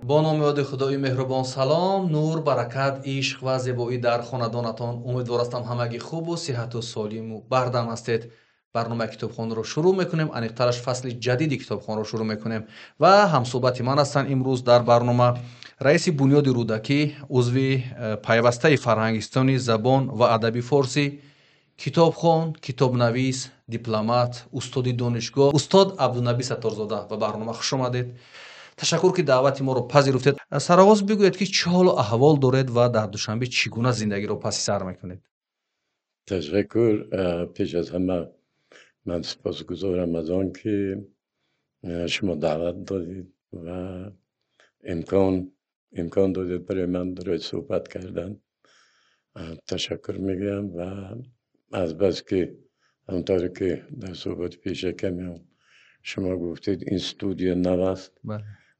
Бо номи ёди Худои меҳрубон. Салом, нур, баракат, ишқ ва зебоӣ дар хонадонатон. Умедворастам, ҳамагӣ хубу сиҳату солиму бардам ҳастед. Барномаи Китобхонро шурӯъ мекунем, аниқтараш фасли ҷадиди Китобхонро шурӯъ мекунем ва ҳамсӯҳбати ман ҳастанд имрӯз дар барнома раиси Бунёди Рӯдакӣ, узви пайвастаи Фарҳангистони забон ва адаби форсӣ, китобхон, китобнавис, дипломат, устоди донишгоҳ, устод Абдунаби Сатторзода. Ба барнома хуш омадед, ташаккур, ки даъвати моро пазируфтед. Сароғоз бигӯед, ки чӣ ҳолу аҳвол доред ва дар Душанбе чӣ гуна зиндагиро паси сар мекунед? Ташаккур. Пеш аз ҳама ман сипосгузорам аз он ки шумо даъват додед ва имкон додед барои ман барои суҳбат кардан. Ташаккур мегӯям ва аз бас ки ҳамонтавре ки дар суҳбати пешакам шумо гуфтед, ин студия нав аст,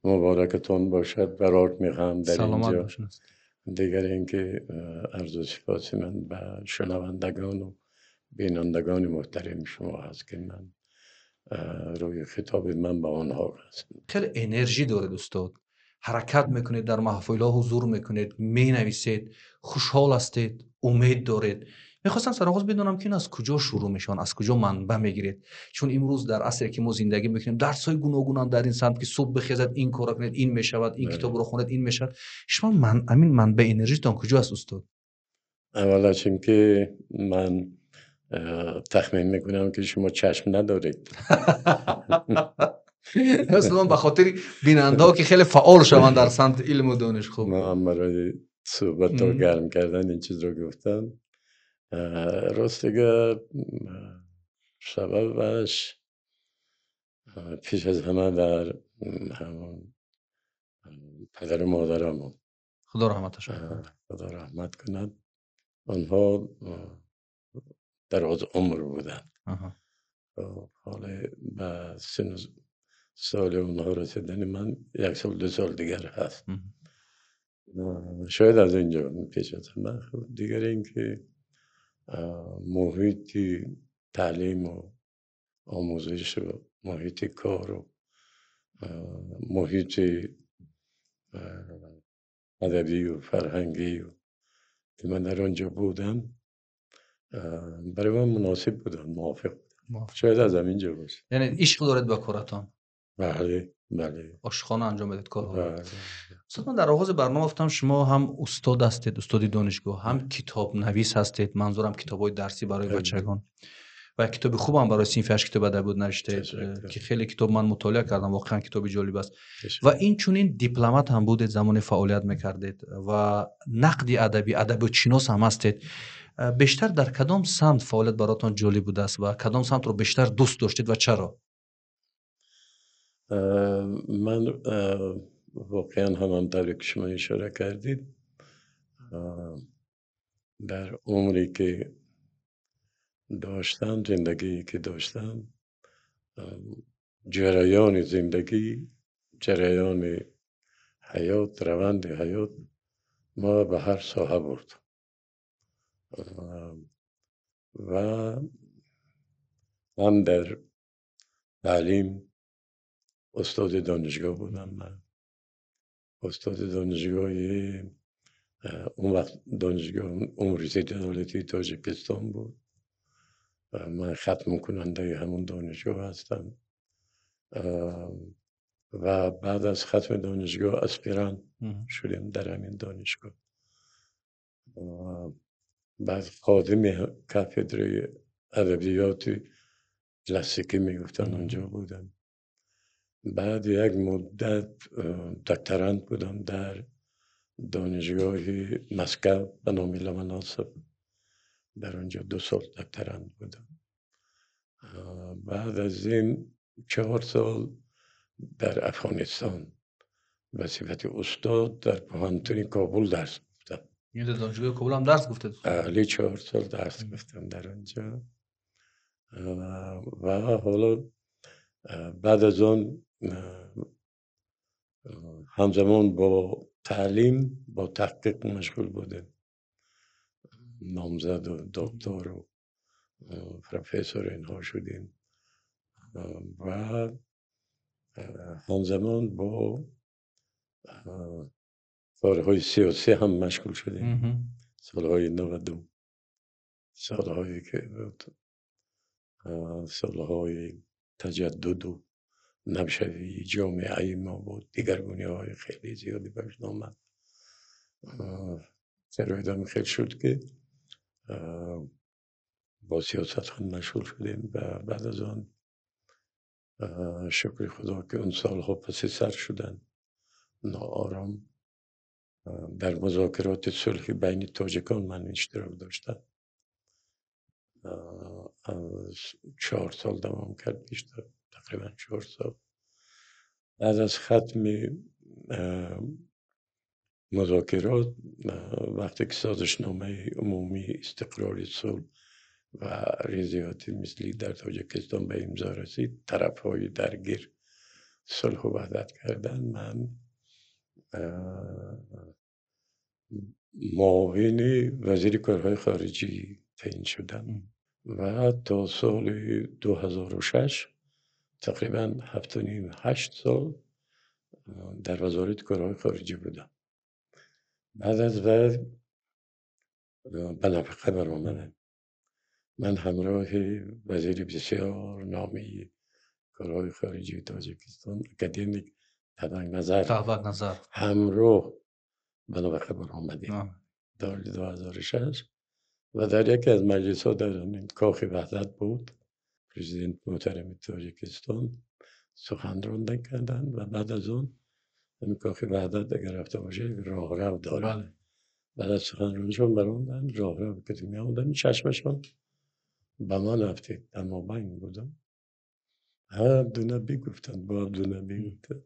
муборакатон бошад, барор мехоҳам дар инҷо. Дигар инки арзу сипоси ман ба шунавандагону бинандагони муҳтарами шумо ҳаст, ки ман рӯи хитоби ман ба онҳо аст. Хеле энержӣ доред, устод, ҳаракат мекунед, дар маҳфилҳо ҳузур мекунед, менависед, хушҳол ҳастед, умед доред. Мехостам сароғоз бидонам, ки ин аз куҷо шурӯъ мешаванд, аз куҷо манбаъ мегиред, чун имрӯз дар асре ки мо зиндагӣ мекунем, дарсҳои гуногунанд дар ин самт, ки субҳ бихезад, ин корро кунед, ин мешавад, ин китобро хонед, ин мешавад. Шумо ҳамин манбаи энержитон куҷо аст, устод? Аввала чунки ман тахмин мекунам, ки шумо чашм надоред. Ман ба хотири бинандаҳо, ки хеле фаъол шаванд дар самти илму дониш. Хуб. Ман барои суҳбатро гарм кардан ин чизро гуфтам. Рост дига, сабабаш пеш аз ҳама дар ҳамон падару модарамон. Худо раҳматашон кунад. Худо раҳмат кунад. Онҳо дароз умр буданд. Ҳоле ба синну соли онҳо расидани ман як сол, 2 сол дигар ҳаст. Шояд аз инҷо пеш аз ҳама. Хуб, дигар ин ки муҳити таълиму омӯзишу муҳити кору муҳити адабию фарҳангию ки ман дар он ҷо будам, барои ман муносиб буданд, мувофиқ буданд. Шояд аз ҳамин ҷо бошад. Яъне ишқ доред ба коратон? Бале. Ошиқона анҷом медиҳед корҳоро. Устод, ман дар оғози барнома гуфтам, шумо ҳам устод ҳастед, устоди донишгоҳ, ҳам китобнавис ҳастед, манзурам китобҳои дарсӣ барои бачагон, ва як китоби хубам барои синфи ҳашт, китоби адабиёт навиштед, ки хеле китоб ман мутолиа кардам, воқеан китоби ҷолиб аст. Ва инчунин дипломат ҳам будед, замоне фаъолият мекардед ва нақди адабӣ, адабиётшинос ҳам ҳастед. Бештар дар кадом самт фаъолият бароятон ҷолиб будааст ва кадом самтро бештар дӯст доштед ва чаро? Ман воқеан ҳамон тавре ки шумо ишора кардед, дар умре ки доштам, зиндагие ки доштам, ҷараёни зиндагӣ, ҷараёни ҳаёт, раванди ҳаёт маро ба ҳар соҳа бурд ва ҳам дар таълим устоди донишгоҳ будам. Ман устоди донишгоҳи, он вақт донишгоҳ Университети давлатии Тоҷикистон буд. Ман хатмкунандаи ҳамон донишгоҳ ҳастам ва баъд аз хатми донишгоҳ аспирант шудем дар ҳамин донишгоҳ. Баъд ходими кафедраи адабиёти классикӣ мегуфтанд, онҷо будам. Баъд як муддат докторант будам дар донишгоҳи Москва ба номи Ломоносов. Дар онҷо 2 сол докторант будам. Баъд аз ин 4 сол дар Афғонистон ба сифати устод дар пӯҳантуни Кобул дарс гуфтам. Дар донишгоҳи Кобул ҳам дарс гуфтед? Бале, 4 сол дарс гуфтам дар онҷо. Ва ҳоло баъд аз он ҳамзамон бо таълим бо таҳқиқ машғул будем. Номзаду доктору профессор инҳо шудем ва ҳамзамон бо کارهای سیاسی هم مشغول شدیم. سالهای 92، سالهایی که بود، سالهای تجدد و نوشوی جامعه ما بود، دیگرگونی های خیلی زیادی به آمد. شرایط هم خیلی شد که با سیاست هم مشغول شدیم و بعد از آن شکر خدا که اون سالها پس سر شدن ناآرام. در مذاکرات صلح بین تاجیکان من اشتراک داشتم. 4 سال دوام کرد، بیشتر تقریبا 4 سال. بعد از ختم مذاکرات، وقتی که سازشنامه عمومی استقرار صلح و رضایت مثلی در تاجیکستان به امضا رسید، طرف‌های درگیر صلح و وحدت کردن، من معاون وزیر کارهای خارجی تعیین شدم و تا سال 2006 تقریبا 7.5-8 سال در وزارت کارهای خارجی بودم. بعد از بعد به نفقه برآمدم. من همراه وزیر بسیار نامی کارهای خارجی تاجیکستان اکادمیک تبک نظر همراه به نفقه برآمدیم در 2006 و در یکی از مجلس ها در کاخ وحدت بود، پرزیدنت محترم تاجیکستان سخن راندن کردن و بعد از اون همین کاخ وحدت اگر رفته باشه راهرو داره. بعد از سخنرانیشون برآمدن راهرو که می آمدن، چشمشون به من افتید، دمابنگ بودم. عبدالنبی گفتند، با عبدالنبی گفتند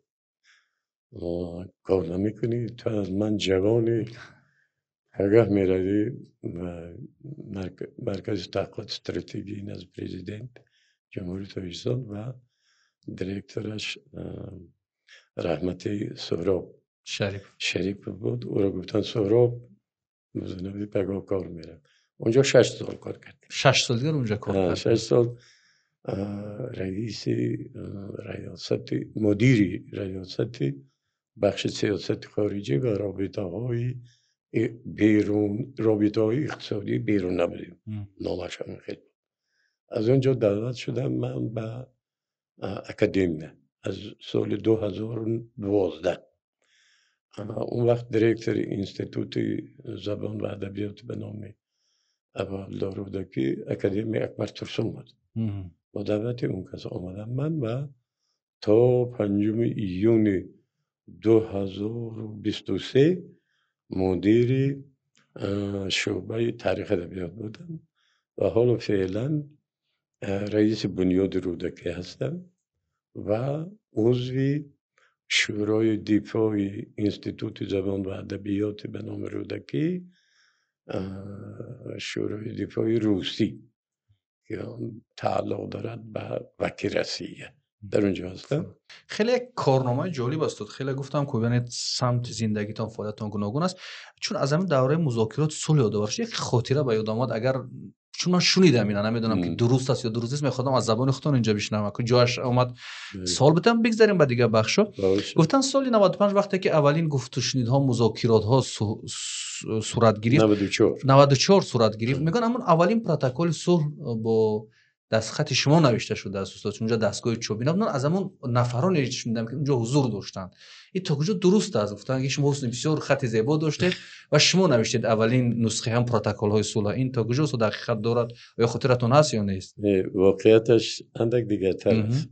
کار نمیکنی، تو از من جوانی، هرگاه میروی مرکز تحقیقات استراتژی از پرزیدنت جمهوری تاجیکستان و دیرکتورش رحمتی سهراب شریف بود، او را گفتن سهراب عبدالنبی پگاه کار میره. اونجا 6 سال کار کرد. 6 سال دیگر اونجا کار کرد. 6 سال رئیس ریاست، مدیری ریاست بخش سیاست خارجی و رابطه های بیرون، رابطه های اقتصادی بیرون نبودیم، نامش هم خیلی. از اونجا دعوت شدم من به اکادمی از سال 2012. اون وقت director اینستیتوت زبان و ادبیات به نام ابوعبدالله رودکی اکادمی اکبر ترسون بود. با دعوت اون کس آمدم من و تا 5 ایون 2023 مدیر شعبه تاریخ ادبیات بودم و حالا فعلا رئیس بنیاد رودکی هستم و عضو شورای دفاع اینستیتوت زبان و ادبیات به نام رودکی، شورای دفاع روسی که تعلق دارد به وکی روسیه، در اونجا هستم. خیلی یک کارنامه جالب است. خیلی گفتم که یعنی سمت زندگیتان، فعالیتتان گوناگون است. چون از همین دوره مذاکرات صلح یادآور شد، یک خاطره به یاد آمد، اگر چون من شنیدم اینا، نمیدونم که درست است یا درست نیست، میخوام از زبان خودتون اینجا بشنوم که جاش اومد سوال بدم، بگذاریم به دیگه بخشو. گفتن سال 95 وقتی که اولین گفت و شنیدها، مذاکرات ها صورت گرفت، 94 صورت گرفت، میگن همون اولین پروتکل صلح با دستخط شما نوشته شده است استاد، چون اونجا دستگاه چوبی نبودن، از همون نفرانی شنیدم که اونجا حضور داشتن. این تا کجا درست است؟ گفتن که شما حسن بسیار خط زیبا داشتید و شما نوشتید اولین نسخه هم پروتکل های صلح. این تا کجا صد حقیقت دارد؟ یا خاطرتون هست یا نیست؟ واقعیتش اندک دیگرتر است.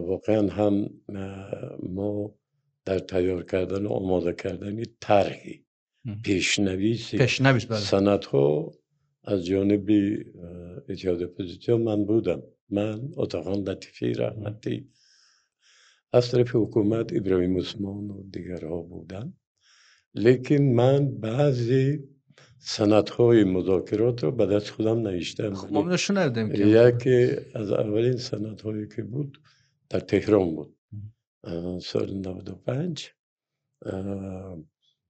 واقعا هم ما در تیار کردن و آماده کردن طرحی پیشنویس سندها از جانب اتحاد اپوزیسیون من بودم، من اتاقان لطیفی رحمتی، از طرف حکومت ابراهیم عثمان و دیگرها بودن، لیکن من بعضی سندهای مذاکرات رو به دست خودم نوشتم. ما شنیدیم که یکی از اولین سندهایی که بود در تهران بود، سال 95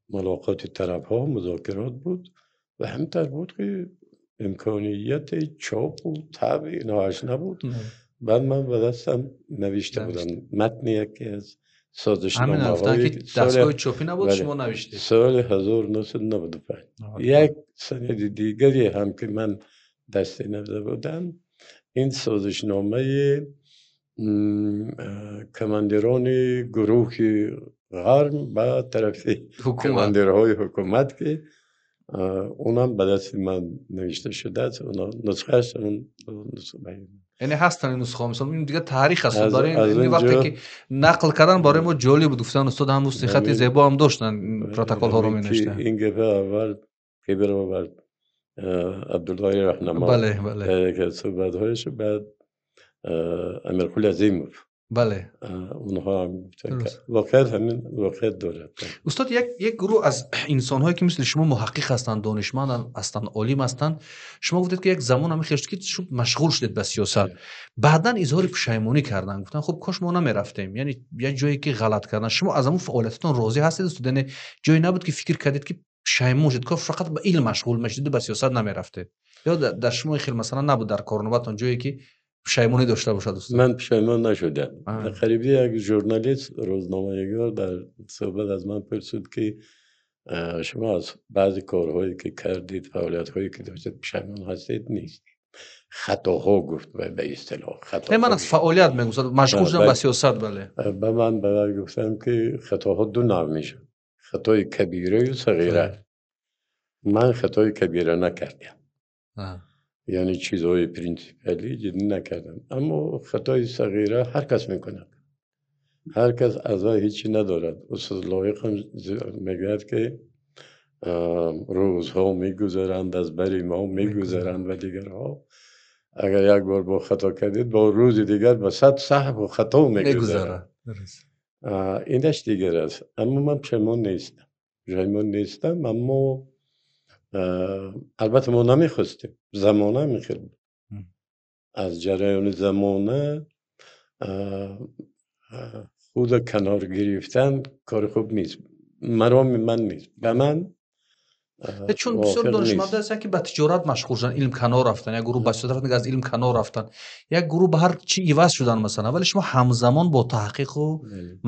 ملاقات طرف ها مذاکرات بود و همینطور بود که امکانیت چاپ و طبع اینهاش نبود. بعد من به دستم نوشته بودم متن یکی از созишномаҳои дастгоҳи чопӣ набуд, шумо навиштед. Соли 1995. Як санади дигаре ҳам ки ман дасте нада будам, ин созишномаи командирони гурӯҳи ғарб ба тарафи командирҳои ҳукумат, ки онам ба дасти ман навишта шудааст, нусхааш он. Яъне ҳастанд ин нусхаҳо, мисол ин дигар таърих аст. Барои ин вақте ки нақл кардан барои мо ҷолиб буд, гуфтан устод ҳам хати зебо ҳам доштанд, протоколҳоро менавиштанд. Ин гапа аввал ки баровард Абдуллоҳи Раҳнамо, бале бале, дар яке аз суҳбатҳояш, баъд Амирқул Азимов, бале, онҳо ҳам гуфтанд воқеият ҳамин воқеият дорад. Устод, як гурӯҳ аз инсонҳое ки мисли шумо муҳаққиқ ҳастанд, донишманд ҳастанд, олим ҳастанд, шумо гуфтед ки як замон ҳамин хел шуд ки шумо машғул шудед ба сиёсат, баъдан изҳори пушаймонӣ карданд, гуфтанд хуб кош мо намерафтем, яъне як ҷое ки ғалат кардан. Шумо аз ҳамон фаъолиятатон розӣ ҳастед устод? Яъне ҷое набуд ки фикр кардед ки пушаймон шудед, кош фақат ба илм машғул мешудед, ба сиёсат намерафтед? Ё дар шумо ин хел масалан набуд дар корномаатон ҷое ки пушаймонӣ дошта бошад устод? Ман пушаймон нашудам. Қариби як журналист, рӯзноманигор дар суҳбат аз ман пурсид ки шумо аз баъзе корҳое ки кардед, фаъолиятҳое ки доштед пушаймон ҳастед? Нестед. Хатоҳо гуфт ба истилоҳ. Не, ман аз фаъолият мегӯям устод, машғул шудам ба сиёсат. Бале. Ба ман ба гуфтам ки хатоҳо ду навъ мешавад: хатои кабираю сағира. Ман хатои кабира накардам, яъне чизҳои принсипиалӣ ҷиддӣ накардам, аммо хатои сағира ҳар кас мекунад, ҳар кас аз вай ҳечи надорад. Устод Лоиқ ҳам мегӯяд ки рӯзҳо мегузаранд, аз бари мо мегузаранд ва дигарҳо. Агар як бор бо хато кардед, бо рӯзи дигар ба сад саҳву хато мегузарад. Инаш дигар аст. Аммо ман пушаймон нестам, пушаймон нестам, аммо албатта мо намехостем, замона ҳамин буд. Аз ҷараёни замона худро канор гирифтан кори хуб нест, мароми ман нест, ба ман. Чун бисёр донишмандҳо ҳастанд ки ба тиҷорат машғул шуданд, илм канор рафтанд, як гурӯҳ ба сиёсат рафтанд, аз илм канор рафтанд, як гурӯҳ ба ҳар чи иваз шуданд масалан, вале шумо ҳамзамон бо таҳқиқу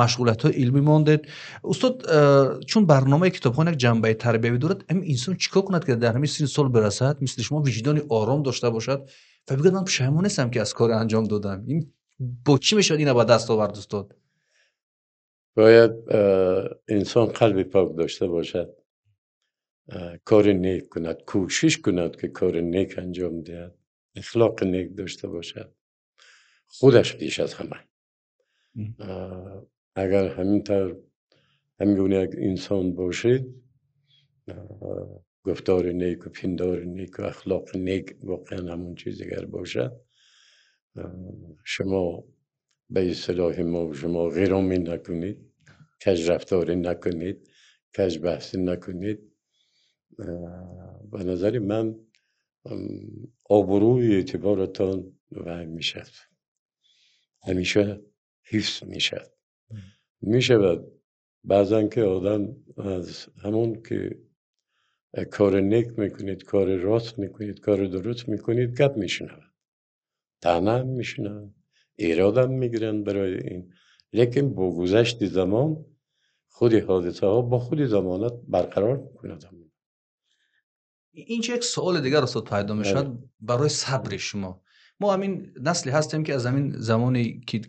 машғулиятҳои илмӣ мондед. Устод, чун барномаи китобхон як ҷанбаи тарбиявӣ дорад, ҳамин инсон чӣ кор кунад ки дар ҳамин синни сол бирасад, мисли шумо виҷдони ором дошта бошад ва бигӯяд ман пушаймон нестам ки аз коре анҷом додам? Ин бо чӣ мешавад ина ба даст овард устод? Бояд инсон қалби пок дошта бошад, кори нек кунад, кӯшиш кунад ки кори нек анҷом диҳад, ахлоқи нек дошта бошад, худаш пеш аз ҳама. Агар ҳамин тавр ҳамин гуна як инсон бошед, гуфтори неку пиндори неку ахлоқи нек воқеан ҳамон чиз дигар бошад, шумо ба истилоҳи мо шумо ғиромӣ накунед, каҷрафторӣ накунед, каҷбаҳсӣ накунед, ба назари ман обрӯи эътиборатон вай мешавад, ҳамеша ҳифз мешавад. Мешавад баъзан ки одам аз ҳамон ки кори нек мекунед, кори рост мекунед, кори дуруст мекунед, гап мешунавад, таъна ҳам мешунавад, эродам мегиранд барои ин, лекин бо гузашти замон худи ҳодисаҳо бо худи замонат барқарор мекунад. Инҷо як суоли дигар устод пайдо мешавад барои сабри шумо. Мо ҳамин насле ҳастем ки аз ҳамин замони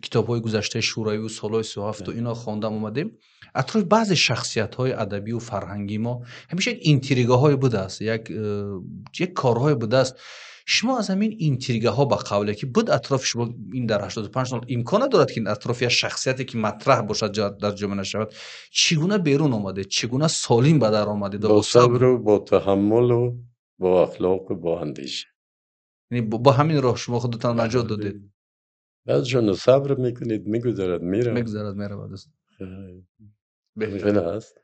китобҳои гузаштаи шӯравӣ солҳои 37 ино хондам омадем. Атрофи баъзе шахсиятҳои адабию фарҳангии мо ҳамеша як интригаҳое будааст, як корҳое будааст. Шумо аз ҳамин интригаҳо ба қавле ки буд атрофи шумо ин дар 85 сол имкон надорад ки атрофи як шахсияте ки матраҳ бошад дар ҷомеа нашавад, чӣ гуна берун омадед, чӣ гуна солим ба дар омадед? Бо сабру бо таҳаммулу бо ахлоқу бо андеша. Яъне бо ҳамин роҳ шумо худатон наҷот додед. Баъзешон сабр мекунед, мегузарад, меравад. Мегузарад, меравад. Беҳтар аст.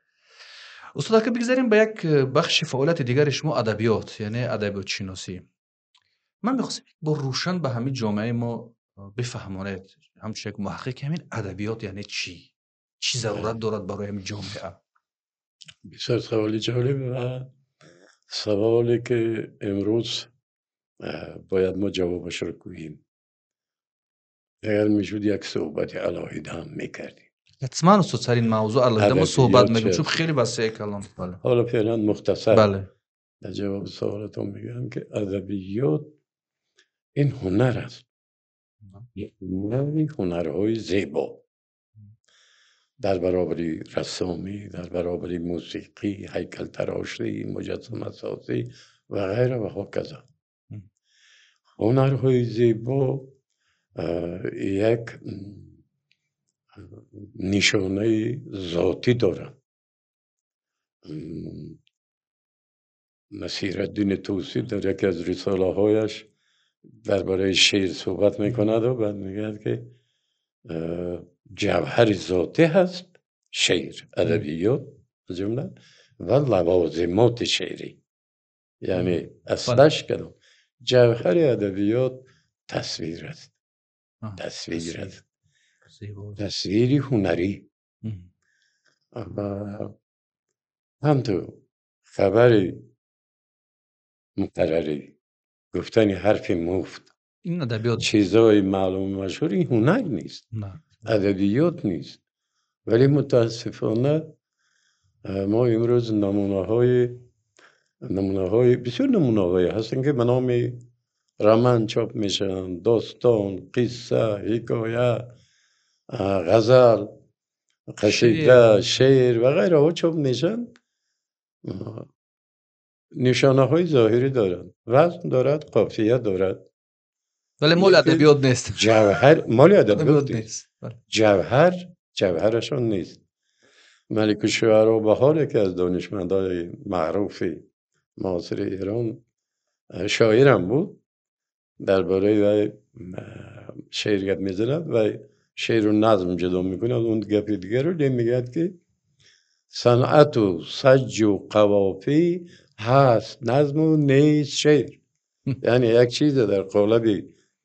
Устод, ака бигзарем ба як бахши фаъолияти дигари шумо, адабиёт, яъне адабиётшиносӣ. Ман мехостам бо рӯшан ба ҳамин ҷомеаи мо бифаҳмонед, ҳамчун як муҳаққиқ, ҳамин адабиёт яъне чӣ? Чӣ зарурат дорад барои ҳамин ҷомеа? Бисёр саволи ҷолиб ва саволе ки имрӯз бояд мо ҷавобашро гӯем. Агар мешуд як суҳбати алоҳида ҳам мекардем. ҳатман устод сар ин мавзӯъ алоҳида мо суҳбат мекунем, чун хеле васеъ калом. Бале. ҳоло феълан мухтасар бале. Дар ҷавоби суолатон мегӯям ки адабиёт ин ҳунар аст, ҳунарҳои зебо дар баробари рассомӣ, дар баробари мусиқӣ, ҳайкалтарошӣ, муҷассамасозӣ ва ғайра ва ҳоказо. Ҳунарҳои зебо як нишонаи зотӣ доранд. Насираддини Тӯсӣ дар яке аз рисолаҳояш дар бораи шеър суҳбат мекунад ва баъд мегӯяд ки ҷавҳари зотӣ ҳаст шеър, адабиёт аз ҷумла ва лавозимоти шеърӣ, яъне аслаш кадом ҷавҳари адабиёт тасвир аст, тасвир аст, тасвири ҳунарӣ. Ва ҳам ту хабари муқаррарӣ, гуфтани ҳарфи муфт, ин адабиёт, чизҳои маълуму машҳур, ин ҳунар нест, адабиёт нест. Вале мутаассифона мо имрӯз намунаҳои бисёр намунаҳое ҳастанд ки ба номи роман чоп мешаванд, достон, қисса, ҳикоя, ғазал, қасида, шеър ва ғайраҳо чоп мешаванд. Нишонаҳои зоҳирӣ доранд, вазн дорад, қофия дорад, вале моли адабиёт нест. Ҷавҳар моли адабиёт нест, ҷавҳар ҷавҳарашон нест. Маликушшуаро Баҳор, яке аз донишмандони маъруфи муосири Эрон, шоирам буд, дар бораи вай шеър гап мезанад ва шеъру назм ҷудо мекунад. Он гапи дигарро мегӯяд ки санъату саҷҷу қавофӣ ҳаст назму нест шеър. Яъне як чизе дар қолаби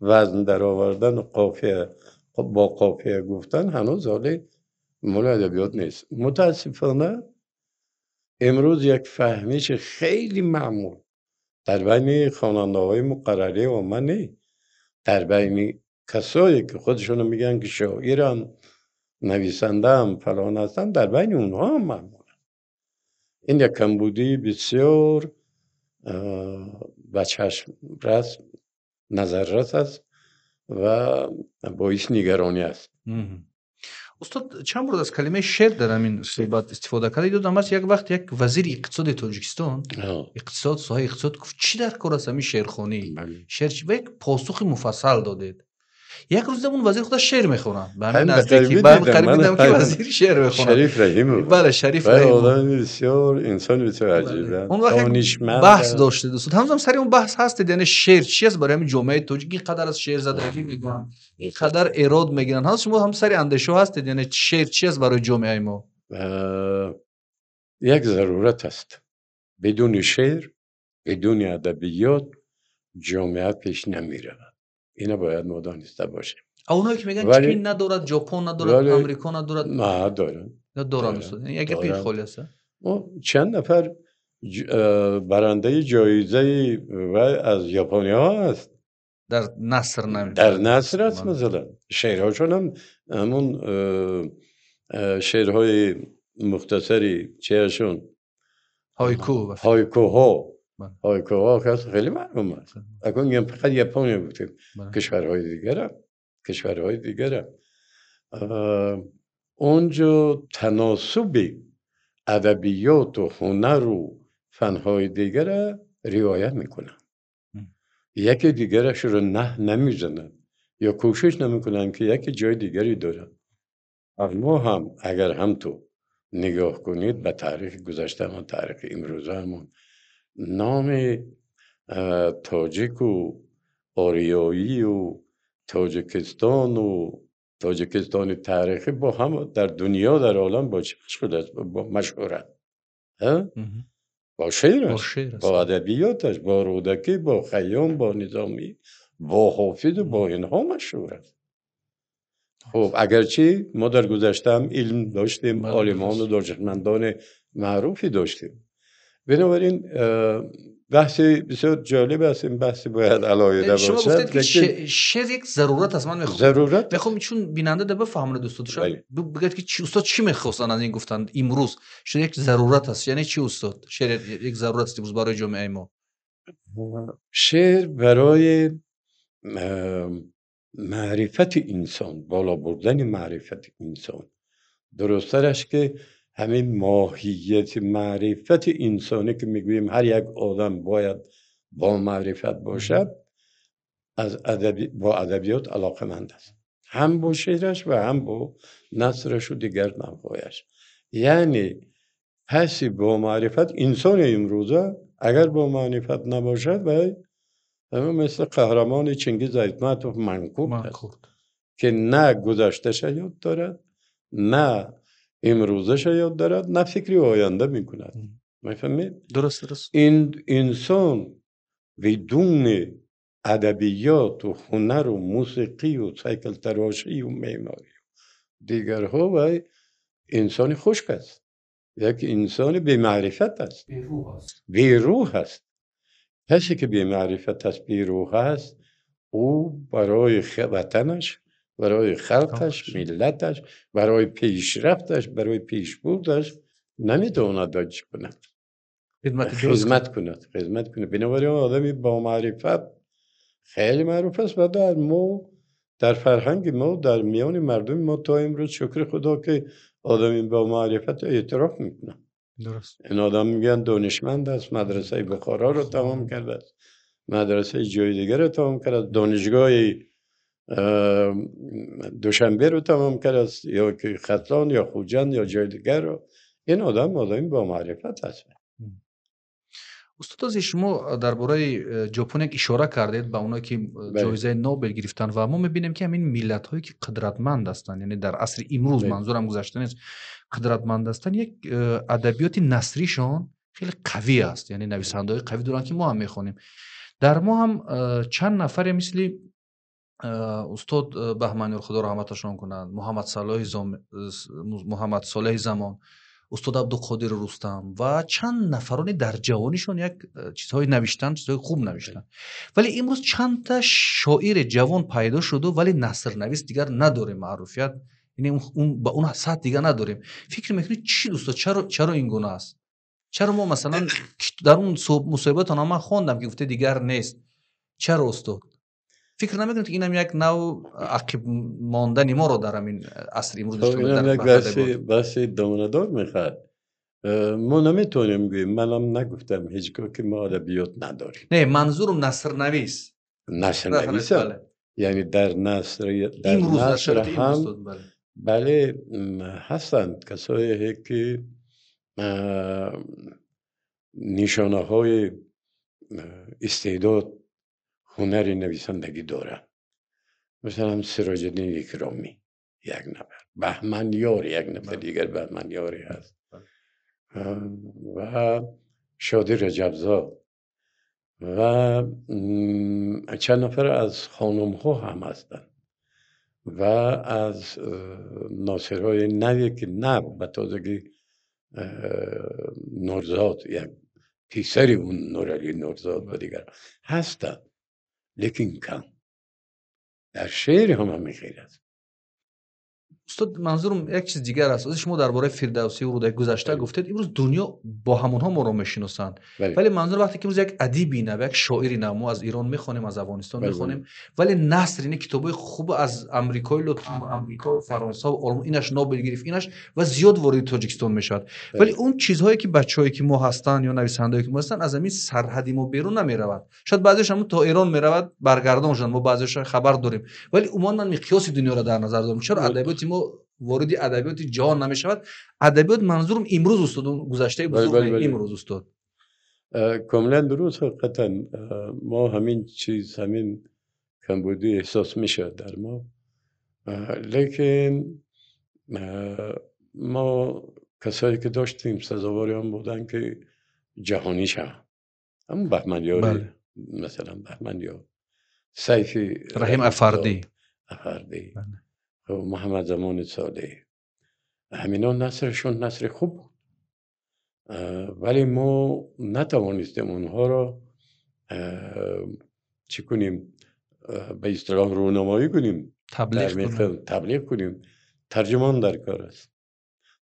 вазн даровардану қофия бо қофия гуфтан ҳанӯз ҳоле моли адабиёт нест. Мутаассифона имрӯз як фаҳмиши хеле маъмул дар байни хонандаҳои муқаррарӣ омма не, дар байни касое ки худашонро мегӯянд ки шоирам, нависандаам, фалон ҳастам, дар байни онҳо ҳам маъмул аст. Ин як камбудии бисёр ба чашм рас назаррас аст ва боиси нигаронӣ аст. Устод, чанд бор аз калимаи шеър дар ҳамин суҳбат истифода карда додам аст. Як вақт як вазири иқтисоди Тоҷикистон, иқтисод, соҳаи иқтисод гуфт, чӣ дар кор аст ҳамин шеърхонӣ, шеър чӣ? Ва як посухи муфассал додед. Як рӯз дидам он вазир худаш шеър мехонад. Ба ҳамин наздикӣ, ба ҳамин қариб дидам ки вазир шеър мехонад. Шариф Раҳимов. Бале, Шариф Раҳимов. Одами бисёр, инсони бисёр аҷиб. Он вақт як баҳс доштед устод. Ҳанӯзам сари он баҳс ҳастед, яъне шеър чи аст барои ҳамин ҷомеаи тоҷик? Ин қадар аз шеързадагӣ мегӯянд, ин қадар эрод мегиранд. Ҳанӯз шумо ҳам сари андешаҳо ҳастед, яъне шеър чи аст барои ҷомеаи мо? Як зарурат аст. Бидуни шеър, бидуни адабиёт ҷомеа пеш намеравад. Ина бояд мо дониста бошем. Онҳое ки мегӯянд Чин надорад, Ҷопон надорад, Амрико надорад, на доранд. Доранд устод. Як гапи холӣ аст. Чанд нафар барандаи ҷоизаи вай аз япониҳо аст. Дар наср намедонам. Дар наср аст масалан. Шеърҳошон ҳам ҳамон шеърҳои мухтасари чиашон, ҳайку, ҳайкуҳо, ҳайкуҳо хеле маълум аст. Акун мегӯям фақат Япония гуфтем, кишварҳои дигарам, кишварҳои дигарам. Онҷо таносуби адабиёту ҳунару фанҳои дигара риоя мекунанд. Яке дигарашро намезананд ё кӯшиш намекунанд ки яке ҷои дигаре дорад. Мо ҳам агар ҳам ту нигоҳ кунед ба таърихи гузаштаамон, таърихи имрӯзаамон, номи тоҷику ориёию Тоҷикистону Тоҷикистони таърихӣ бо ҳама дар дунё, дар олам бо чӣ машҳур аст? Машҳур аст. Бо шеъраш, бо адабиёташ, бо Рӯдакӣ, бо Хайём, бо Низомӣ, бо Ҳофизу бо инҳо машҳур аст. Хуб, агарчи мо дар гузаштаам илм доштем, олимону донишмандони маъруфе доштем. Бинобар ин بحثی بسیار جالب است، این بحثی باید علاوه شما باشد. گفتید که لیکن شعر یک ضرورت است. من میخوام ضرورت میخوام چون بیننده ده بفهمونه دوستان، شاید بله. بگید که چی استاد چی میخواستن از این گفتن امروز شعر یک ضرورت است. یعنی چی استاد؟ شعر یک ضرورت است امروز برای جامعه ما. شعر برای معرفت انسان، بالا بردن معرفت انسان، درسترش که همین ماهیت معرفت انسانی که میگوییم هر یک آدم باید با معرفت باشد، از با ادبیات علاقمند است، هم با شعرش و هم با نثرش و دیگر نوع‌هایش. یعنی کسی با معرفت، انسان امروزه اگر با معرفت نباشد و مثل قهرمان چنگیز ایتماتوف منکوب است که نه گذشته‌اش یاد دارد، نه امروزش یاد دارد، نه فکری آینده میکند. میفهمید؟ درست. این انسان بدون ادبیات و هنر و موسیقی و سایکل تراشی و معماری و دیگرها و انسان خشک است، یک انسان بی معرفت است، بی روح است. کسی که بی معرفت است، بی روح است، او برای وطنش، برای خلقش، ملتش، برای پیشرفتش، برای پیشبردش نمیتواند چی کند، خدمت کند، خدمت کند. بنابراین آدمی با معرفت خیلی معروف است و در ما، در فرهنگ ما، در میان مردم ما تا امروز شکر خدا که آدمی با معرفت اعتراف میکنه. درست. این آدم میگن دانشمند است، مدرسه بخارا رو تمام کرده است، مدرسه جای دیگر رو تمام کرده است، دانشگاه دوشنبه رو تمام کرده است، یا که ختلان یا خوجند یا جای دیگر رو. این آدم آدمی با معرفت است. استاد شما درباره ژاپن یک اشاره کردید به اونایی که جایزه نوبل گرفتن و ما میبینیم که همین ملت‌هایی که قدرتمند هستند، یعنی در عصر امروز، منظورم گذشته نیست، قدرتمند هستند، یک ادبیات نثریشان خیلی قوی است، یعنی نویسنده‌های قوی دارن که ما هم میخوانیم. در ما هم چند نفر مثل استاد بهمنیار خدا رحمتشان کنند، محمد صالح زمان، استاد عبدالقادر رستم و چند نفرانی در جوانیشون یک چیزهای نوشتن، چیزهای خوب نوشتن. ولی امروز چند تا شاعر جوان پیدا شده ولی نثر نویس دیگر نداریم، معروفیت یعنی اون با اون سطح دیگر نداریم. فکر میکنید چی دوستا؟ چرا این گونه است؟ چرا ما مثلا در اون مصاحبه من خواندم که گفته دیگر نیست؟ چرا استاد؟ فکر نمیکنید که اینم یک نوع عقب ماندن ما رو در همین عصر امروز داشته باشه؟ اینم یک بحث دامنه‌دار میخواد. ما نمیتونیم گوییم، منم نگفتم هیچگاه که ما ادبیات نداریم. نه، منظورم نثر نویس. نثر نویس یعنی در نثر، در نثر هم بله هستند کسایی که نشانه های استعداد هنر نویسندگی دارن، مثلا سراج الدین اکرامی یک نفر، بهمنیار یک نفر دیگر، بهمنیاری هست و شادی رجبزاد و چند نفر از خانم ها هم هستند و از ناصرهای نوی که نو به تازگی نورزاد، یک پسری اون نورعلی نورزاد و دیگر هستند، لیکن کم. در شعر هم همین خیر است. استاد منظورم یک چیز دیگر است. شما درباره فردوسی و رودکی گذشته گفتید، امروز دنیا با همونها ما رو میشناسند. ولی منظور وقتی که امروز یک ادیبی نه، یک شاعری نه، ما از ایران میخوانیم، از افغانستان میخوانیم، ولی نثر اینه کتابای خوب از امریکای لاتین، امریکا، فرانسه و آلمان، اینش نوبل گرفت، اینش و زیاد وارد تاجیکستان میشد. ولی اون چیزهایی که بچه‌هایی که ما هستن یا نویسندهایی که ما هستن از همین سرحدی ما بیرون نمیرود. شاید بعضیش هم تا ایران میرود برگردان شدن، ما بعضیش خبر داریم، ولی عموما من مقیاس دنیا را در نظر دارم. چرا ادبیات ما وارد ادبیات جهان نمیشود؟ ادبیات منظورم امروز استاد، گذشته بزرگ امروز استاد. کاملا درست. حقیقتا ما همین چیز، همین کمبودی احساس میشه در ما، لیکن ما کسایی که داشتیم سزاواری هم بودن که جهانی شوند. همون بهمنیاری، مثلا بهمنیار، سیفی رحیم افردی، محمد زمان صالح، همینا نثرشون نثر خوب بود. ولی ما نتوانستیم اونها را چی کنیم، به اصطلاح رونمایی کنیم، تبلیغ کنیم. ترجمان در کار است،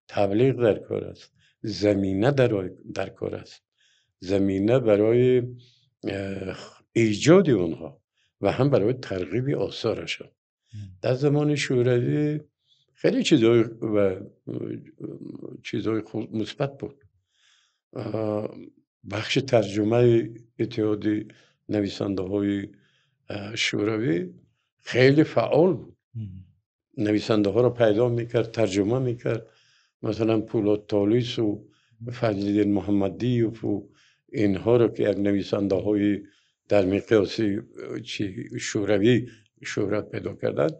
تبلیغ در کار است، زمینه در کار است، زمینه برای ایجاد اونها و هم برای ترغیب آثارشان. در زمان شوروی خیلی چیزهای و چیزهای مثبت بود. بخش ترجمه اتحاد نویسنده های شوروی خیلی فعال بود. نویسنده ها را پیدا میکرد، ترجمه میکرد. مثلا پولاد تالیس و فضلالدین محمدیوف و اینها را که یک نویسنده های در مقیاس شوروی شهرت پیدا کردند،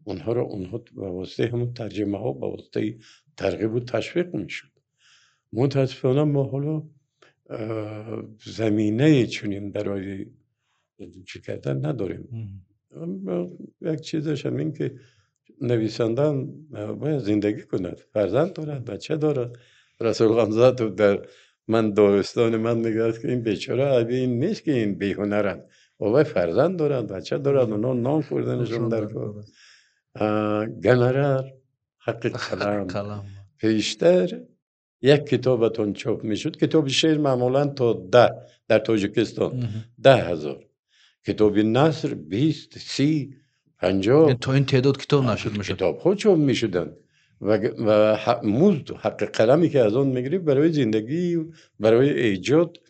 اونها را اونها به واسطه همون ترجمه ها، به واسطه ترغیب و تشویق میشد. متاسفانه ما حالا زمینه چنین برای چی کردن نداریم. یک چیزش هم این که نویسنده باید زندگی کند، فرزند دارد، بچه دارد. رسول غمزاتوف در من داستان من میگه که این بیچاره عیبی این نیست که این بی‌هنرند، او فرزند دارند، بچه دارند، اونا نان خوردنشون در کار. گنرر حق قلم پیشتر یک کتابتون چاپ میشد، کتاب شعر معمولا تا 10 در تاجیکستان 10,000، کتاب نثر 20، 30، 50، تا این تعداد کتاب نشر میشد، کتاب ها چاپ میشدن و مزد حق قلمی که از آن میگیری برای زندگی، برای ایجاد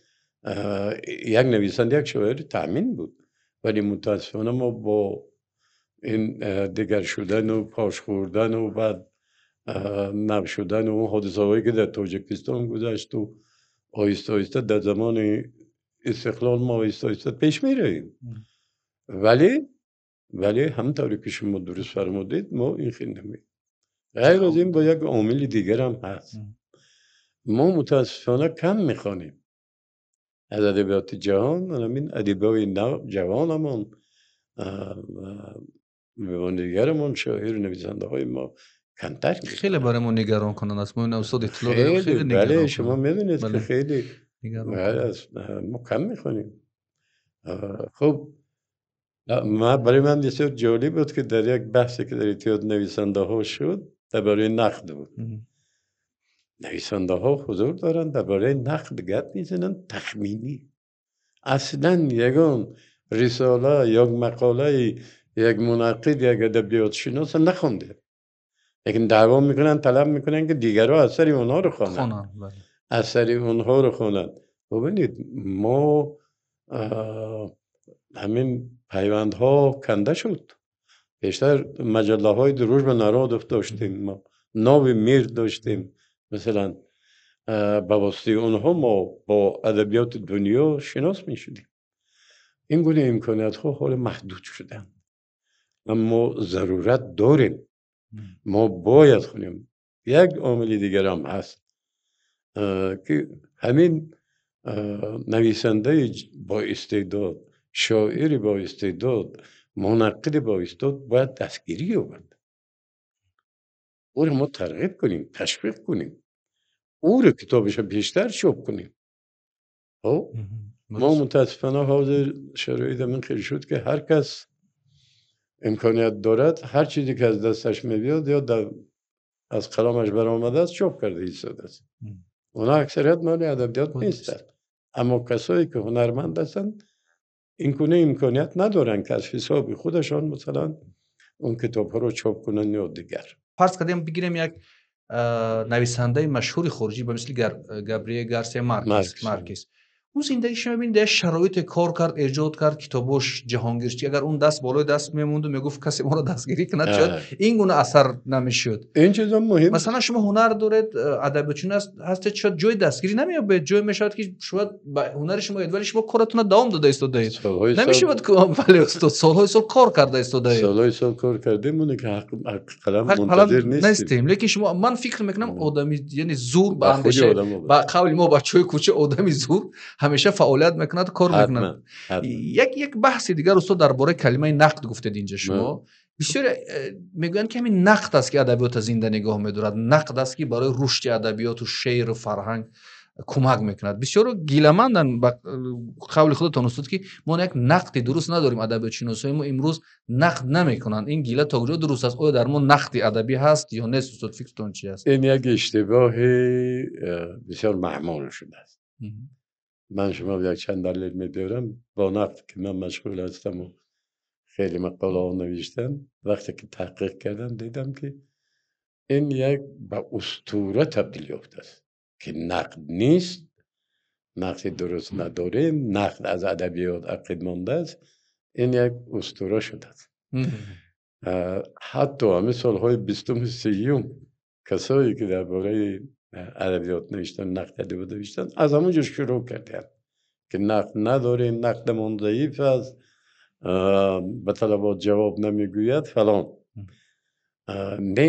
یک نویسنده، یک شاعر تأمین بود. ولی متاسفانه ما با این دیگر شدن و پاش خوردن و بعد نب شدن و اون حادثه هایی که در تاجیکستان گذشت و آهسته آهسته در زمان استقلال ما آهسته آهسته پیش می رویم. ولی همونطوری که شما درست فرمودید ما این خیلی نمی. غیر از این با یک عامل دیگر هم هست. ما متاسفانه کم میخوانیم از ادبیات جهان. همین ادیبای جوانمون و دیگرمون، شاعر نویسنده های ما کمتر. خیلی برای ما نگران کننده است. ما این استاد اطلاع داریم، خیلی نگران. بله شما میدونید که خیلی ما کم میخوانیم. خب برای من بسیار جالب بود که در یک بحثی که در اتحاد نویسنده ها شد درباره نقد بود. نویسنده ها حضور دارند، درباره نقد گپ میزنن تخمینی. اصلا یگان رساله، یک مقاله، یک منقد، یک ادبیات شناس نخونده، لیکن دعوا میکنن، طلب میکنن که دیگرها اثر اونها رو خوانند، اثر اونها رو خوانند. ببینید ما همین پیوندها کنده شد. بیشتر مجله های دروژ به نرادف داشتیم، ما ناو میر داشتیم مثلا. به واسطه اونها ما با ادبیات دنیا شناس می شدیم. این گونه امکانیت ها حال محدود شدن، اما ضرورت داریم، ما باید خونیم. یک عامل دیگر هم هست که همین نویسنده با استعداد، شاعر با استعداد، منقد با استعداد باید دستگیری یابد. او رو ما ترغیب کنیم، تشویق کنیم، او رو کتابش رو بیشتر چاپ کنیم. ما متاسفانه حاضر شرایط من خیلی شد که هر کس امکانیت دارد هر چیزی که از دستش میبیاد یا از قلمش برآمده است چاپ کرده ایستاده است. اونا اکثریت مال ادبیات نیستند، اما کسایی که هنرمند هستند این گونه امکانیت ندارن که از حساب خودشان مثلا اون کتاب ها رو چاپ کنن یا دیگر. فرض کردیم بگیریم یک نویسنده مشهور خارجی به مثل گابریل گارسیا مارکز، اون زندگیش میبینید در شرایط کار کرد، ایجاد کرد، کتابش جهانگیر شد. اگر اون دست بالای دست میموند و میگفت کسی ما رو دستگیری کند، شاید این گونه اثر نمیشد. این چیزا مهم. مثلا شما هنر دارید، ادبیاتون هست، شاید جای دستگیری نمیابه، جای میشد که شاید هنر شما، ولی شما کارتون رو دوام داده ایستادید. نمیشود که ولی استاد سالهای سال کار کرده ایستادید. سالهای سال کار کردیم، اون که حق قلم منتظر نیستیم. لیکن شما، من فکر میکنم آدمی یعنی زور به اندیشه، به قول ما بچهای کوچه، آدمی زور همیشه فعالیت میکند، کار میکند. یک بحث دیگر استاد درباره کلمه نقد گفتید اینجا. شما بسیار میگویند که همین نقد است که ادبیات زنده نگاه میدارد، نقد است که برای رشد ادبیات و شعر و فرهنگ Кӯмак мекунад. Бисёро гиламанданд, ба қавли худатон, устод, ки мо як нақди дуруст надорем, адабиётшиносои мо имрӯз нақд намекунанд. Ин гила то куҷо дуруст аст? Оё дар мо нақди адабӣ ҳаст ё нест, устод? Фикртон чи аст? Ин як иштибоҳи бисёр маъмул шудааст. Ман шумо як чанд далел мебиёрам. Бо нақд ки ман машғул ҳастаму хеле мақолаҳо навиштам, вақте ки таҳқиқ кардам, дидам, ки ин як ба устура табдил ёфтааст, ки нақд нест, нақди дуруст надорем, нақд аз адабиёт ақиб мондааст. Ин як устура шудааст. Ҳатто ҳамин солҳои бистуму сиюм касое ки дар бораи адабиёт навиштан, нақди адабиёт навиштан, аз ҳамон ҷо шурӯъ карданд, ки нақд надорем, нақдамон заиф аст, ба талабот ҷавоб намегӯяд, фалон. Не,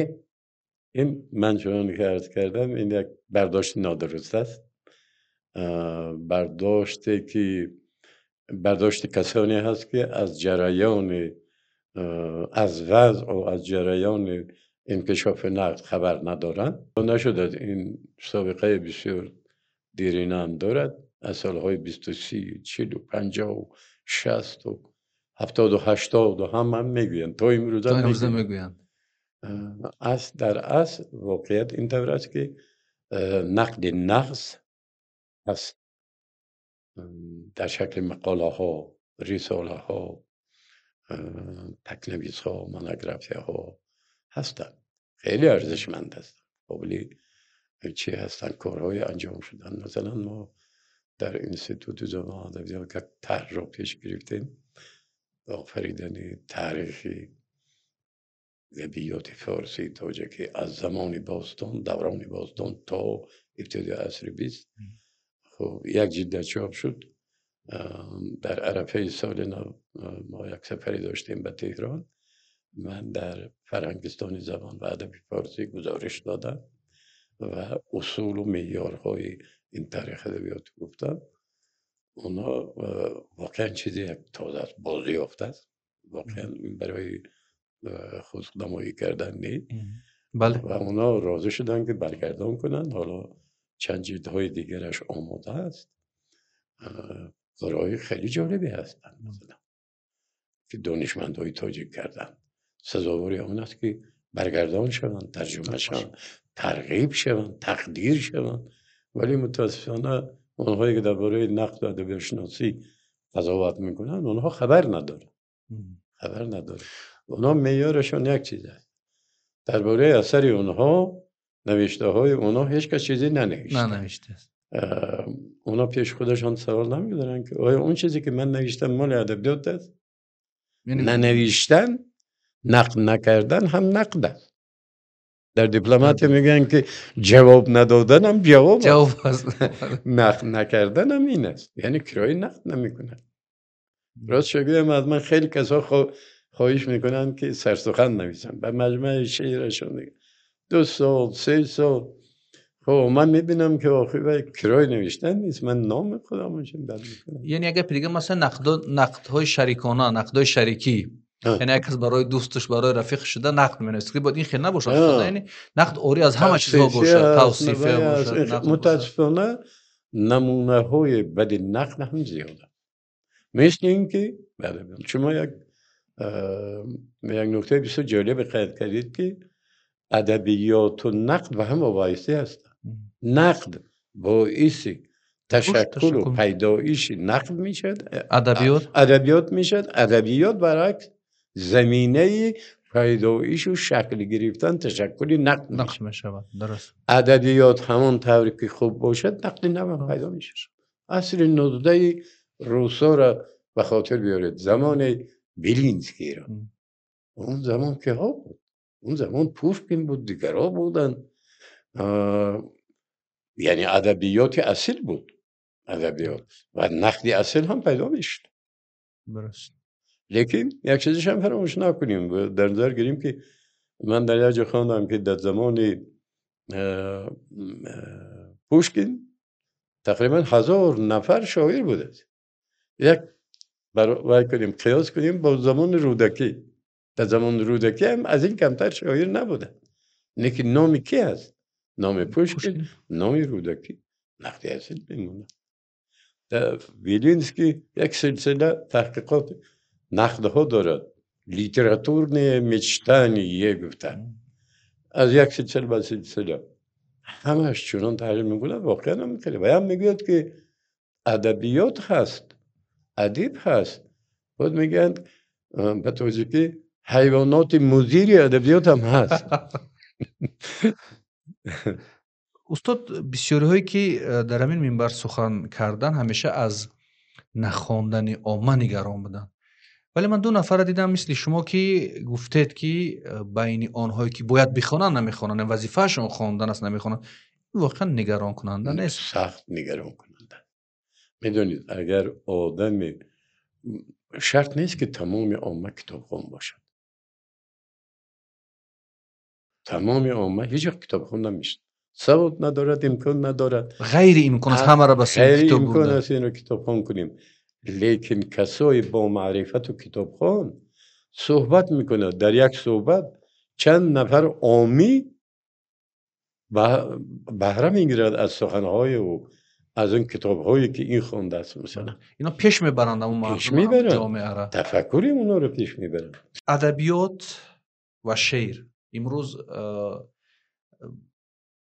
ин ман чунон ки арз кардам, ин як бардошти нодуруст аст, бардоште ки бардошти касоне ҳаст, ки аз ҷараёни, аз вазъу аз ҷараёни инкишофи нақд хабар надоранд. Нашудааст. Ин собиқаи бисёр дирина ҳам дорад, аз солҳои бисту си, чилу, панҷоҳу, шасту, ҳафтоду, ҳаштоду ҳама мегӯянд, то имрӯза. То имрӯза мегӯянд. Асл, дар асл воқеият ин тавр аст, ки нақди нағз аст, дар шакли мақолаҳо, рисолаҳо, такнависҳо, монографияҳо ҳастанд, хеле арзишманд ҳастанд, қобили чӣ ҳастанд, корҳои анҷом шуданд. Масалан, мо дар Институти забон адабиёт як тарҳро пеш гирифтем, офаридани таърихи адабиёти форсии тоҷикӣ аз замони бостон, даврони бостон то ибтидои асри бист. Хуб, як ҷилда чоп шуд. Дар арафаи соли нав мо як сафаре доштем ба Теҳрон. Ман дар Фарҳангистони забон ва адаби форсӣ гузориш додам ва усулу меъёрҳои ин таърих адабиёт гуфтам. Онҳо воқеан чизе як тоза аст, бозёфт аст, воқеан барои худнамоӣ кардан не. Ва онҳо розӣ шуданд, ки баргардон кунанд. Ҳоло чанд ҷилдҳои дигараш омода аст. Корҳои хеле ҷолибе ҳастанд, масалан, ки донишмандҳои тоҷик карданд, сазовори он аст, ки баргардон шаванд, тарҷума шаванд, тарғиб шаванд, тақдир шаванд. Вале мутаассифона онҳое ки дар бораи нақду адабиётшиносӣ қазоват мекунанд, онҳо хабар надоранд, хабар надоранд. Онҳо меъёрашон як чиз аст: дар бораи асари онҳо, навиштаҳои онҳо ҳеҷ кас чизе нанавишта. Нанавиштааст. Онҳо пеши худашон савол намегузоранд, ки оё он чизе ки ман навиштам, моли адабиёт аст? Нанавиштан, нақд накардан ҳам нақд аст. Дар дипломатия мегӯянд, ки ҷавоб надодан ҳам ҷавоб аст. Ҷавоб аст. Нақд накардан ҳам ин аст, яъне кирои нақд намекунад. Рост гӯям, аз ман хеле касо хоҳиш мекунанд, ки сарсухан нависам ба маҷмӯаи шеърашон. 2 сол, 3 сол. Хуб, ман мебинам, ки охир кирои навиштан нест, ман номи худамро бад мекунам. Яъне як гапи дига, масалан, нақдҳои шарикона, нақдҳои шарикӣ, яъне як кас барои дӯсташ, барои рафиқ шуда нақд менависад, ки бояд ин хел набошад, яъне нақд орӣ аз ҳама чизҳо бошад, тавсифия бошад. Мутаассифона, намунаҳои бади нақд ҳам зиёданд. Мисли ин ки шумо як нуктаи бисёр ҷолибе қайд кардед, ки адабиёту нақд ба ҳам вобаста ҳастанд. Нақд боиси ташаккулу пайдоиши нақд мешавад. Адабиёт. Адабиёт мешавад. Адабиёт баръакс заминаи пайдоишу шакл гирифтан, ташаккули нақд. Нақд мешавад, дуруст. Адабиёт ҳамон тавре ки хуб бошад, нақди навам пайдо мешавад. Асри 19-и русоро ба хотир биёред, замони Белинскийро. Он замон киҳо буд? Он замон Пушкин буд, дигарҳо буданд. Яъне адабиёти асил буд, адабиёт ва нақди асил ҳам пайдо мешуд. Лекин як чизашам фаромӯш накунем, дар назар гирем, ки ман дар як ҷо хондам, ки дар замони Пушкин тақрибан 1000 нафар шоир будааст. Як вай кунем, қиёс кунем бо замони Рӯдакӣ. Дар замони Рӯдакӣ ҳам аз ин камтар шоир набуда, лекин номи ки ҳаст? Номи Пушкин, номи Рӯдакӣ. نقد اصیل میمونه. در ویلینسکی یک سلسله تحقیقات نقدها دارد، لیتراتورنی مچتانیه گفتن، از یک سلسله به سلسله همش چنان تحلیل میکنه، واقعا هم خیلی. و هم میگوید که ادبیات هست، ادیب هست. بعد میگن به تاجیکی حیوانات مضر ادبیات هم هست. Устод, бисёриҳое ки дар ҳамин минбар сухан кардан, ҳамеша аз нахондани омма нигарон буданд, вале ман ду нафарро дидам мисли шумо, ки гуфтед, ки байни онҳое ки бояд бихонанд, намехонанд, вазифаашон хондан аст, намехонанд. Ин воқеан нигаронкунанда нест? Сахт нигаронкунанда. Медонед, агар одаме, шарт нест ки тамоми омма китобхон бошад, тамоми омма ҳеҷ вақт китобхон намешавад, савод надорад, имкон надорад. Ғайриимкон аст ҳамаро ба сӯи китоб ғайриимкон бурдан. Аст инро китобхон кунем, лекин касое бо маърифату китобхон суҳбат мекунад, дар як суҳбат чанд нафар омӣ баҳра мегирад аз суханҳои ӯ, аз он китобҳое ки ин хондааст, масалан. Ино пеш мебаранд ҳамон пеш мардум, мебаранд. Ҷомеаро. Тафаккури онҳоро пеш мебаранд. Адабиёт ва шеър имрӯз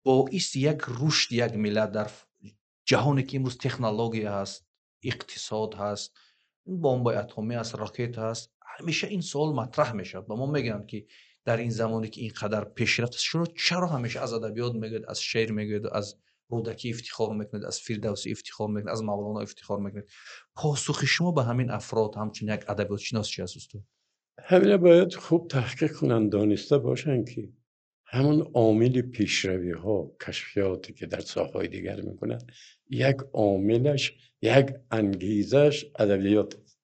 боиси як рушди як миллат дар ҷаҳоне ки имрӯз технология ҳаст, иқтисод ҳаст, бомбаи атомӣ аст, ракета ҳаст, ҳамеша ин суол матраҳ мешавад. Ба мо мегӯянд, ки дар ин замоне ки ин қадар пешрафт аст, шумо чаро ҳамеша аз адабиёт мегӯед, аз шеър мегӯед, аз Рӯдакӣ ифтихор мекунед, аз Фирдавсӣ ифтихор мекунед, аз Мавлоно ифтихор мекунед? Посухи шумо ба ҳамин афрод ҳамчун як адабиётшинос чи аст, устод? Ҳамина бояд хуб таҳқиқ кунанд, дониста бошанд, ки ҳамон омили пешравиҳо, кашфиёте ки дар соҳаҳои дигар мекунанд, як омилаш, як ангезааш адабиёт аст.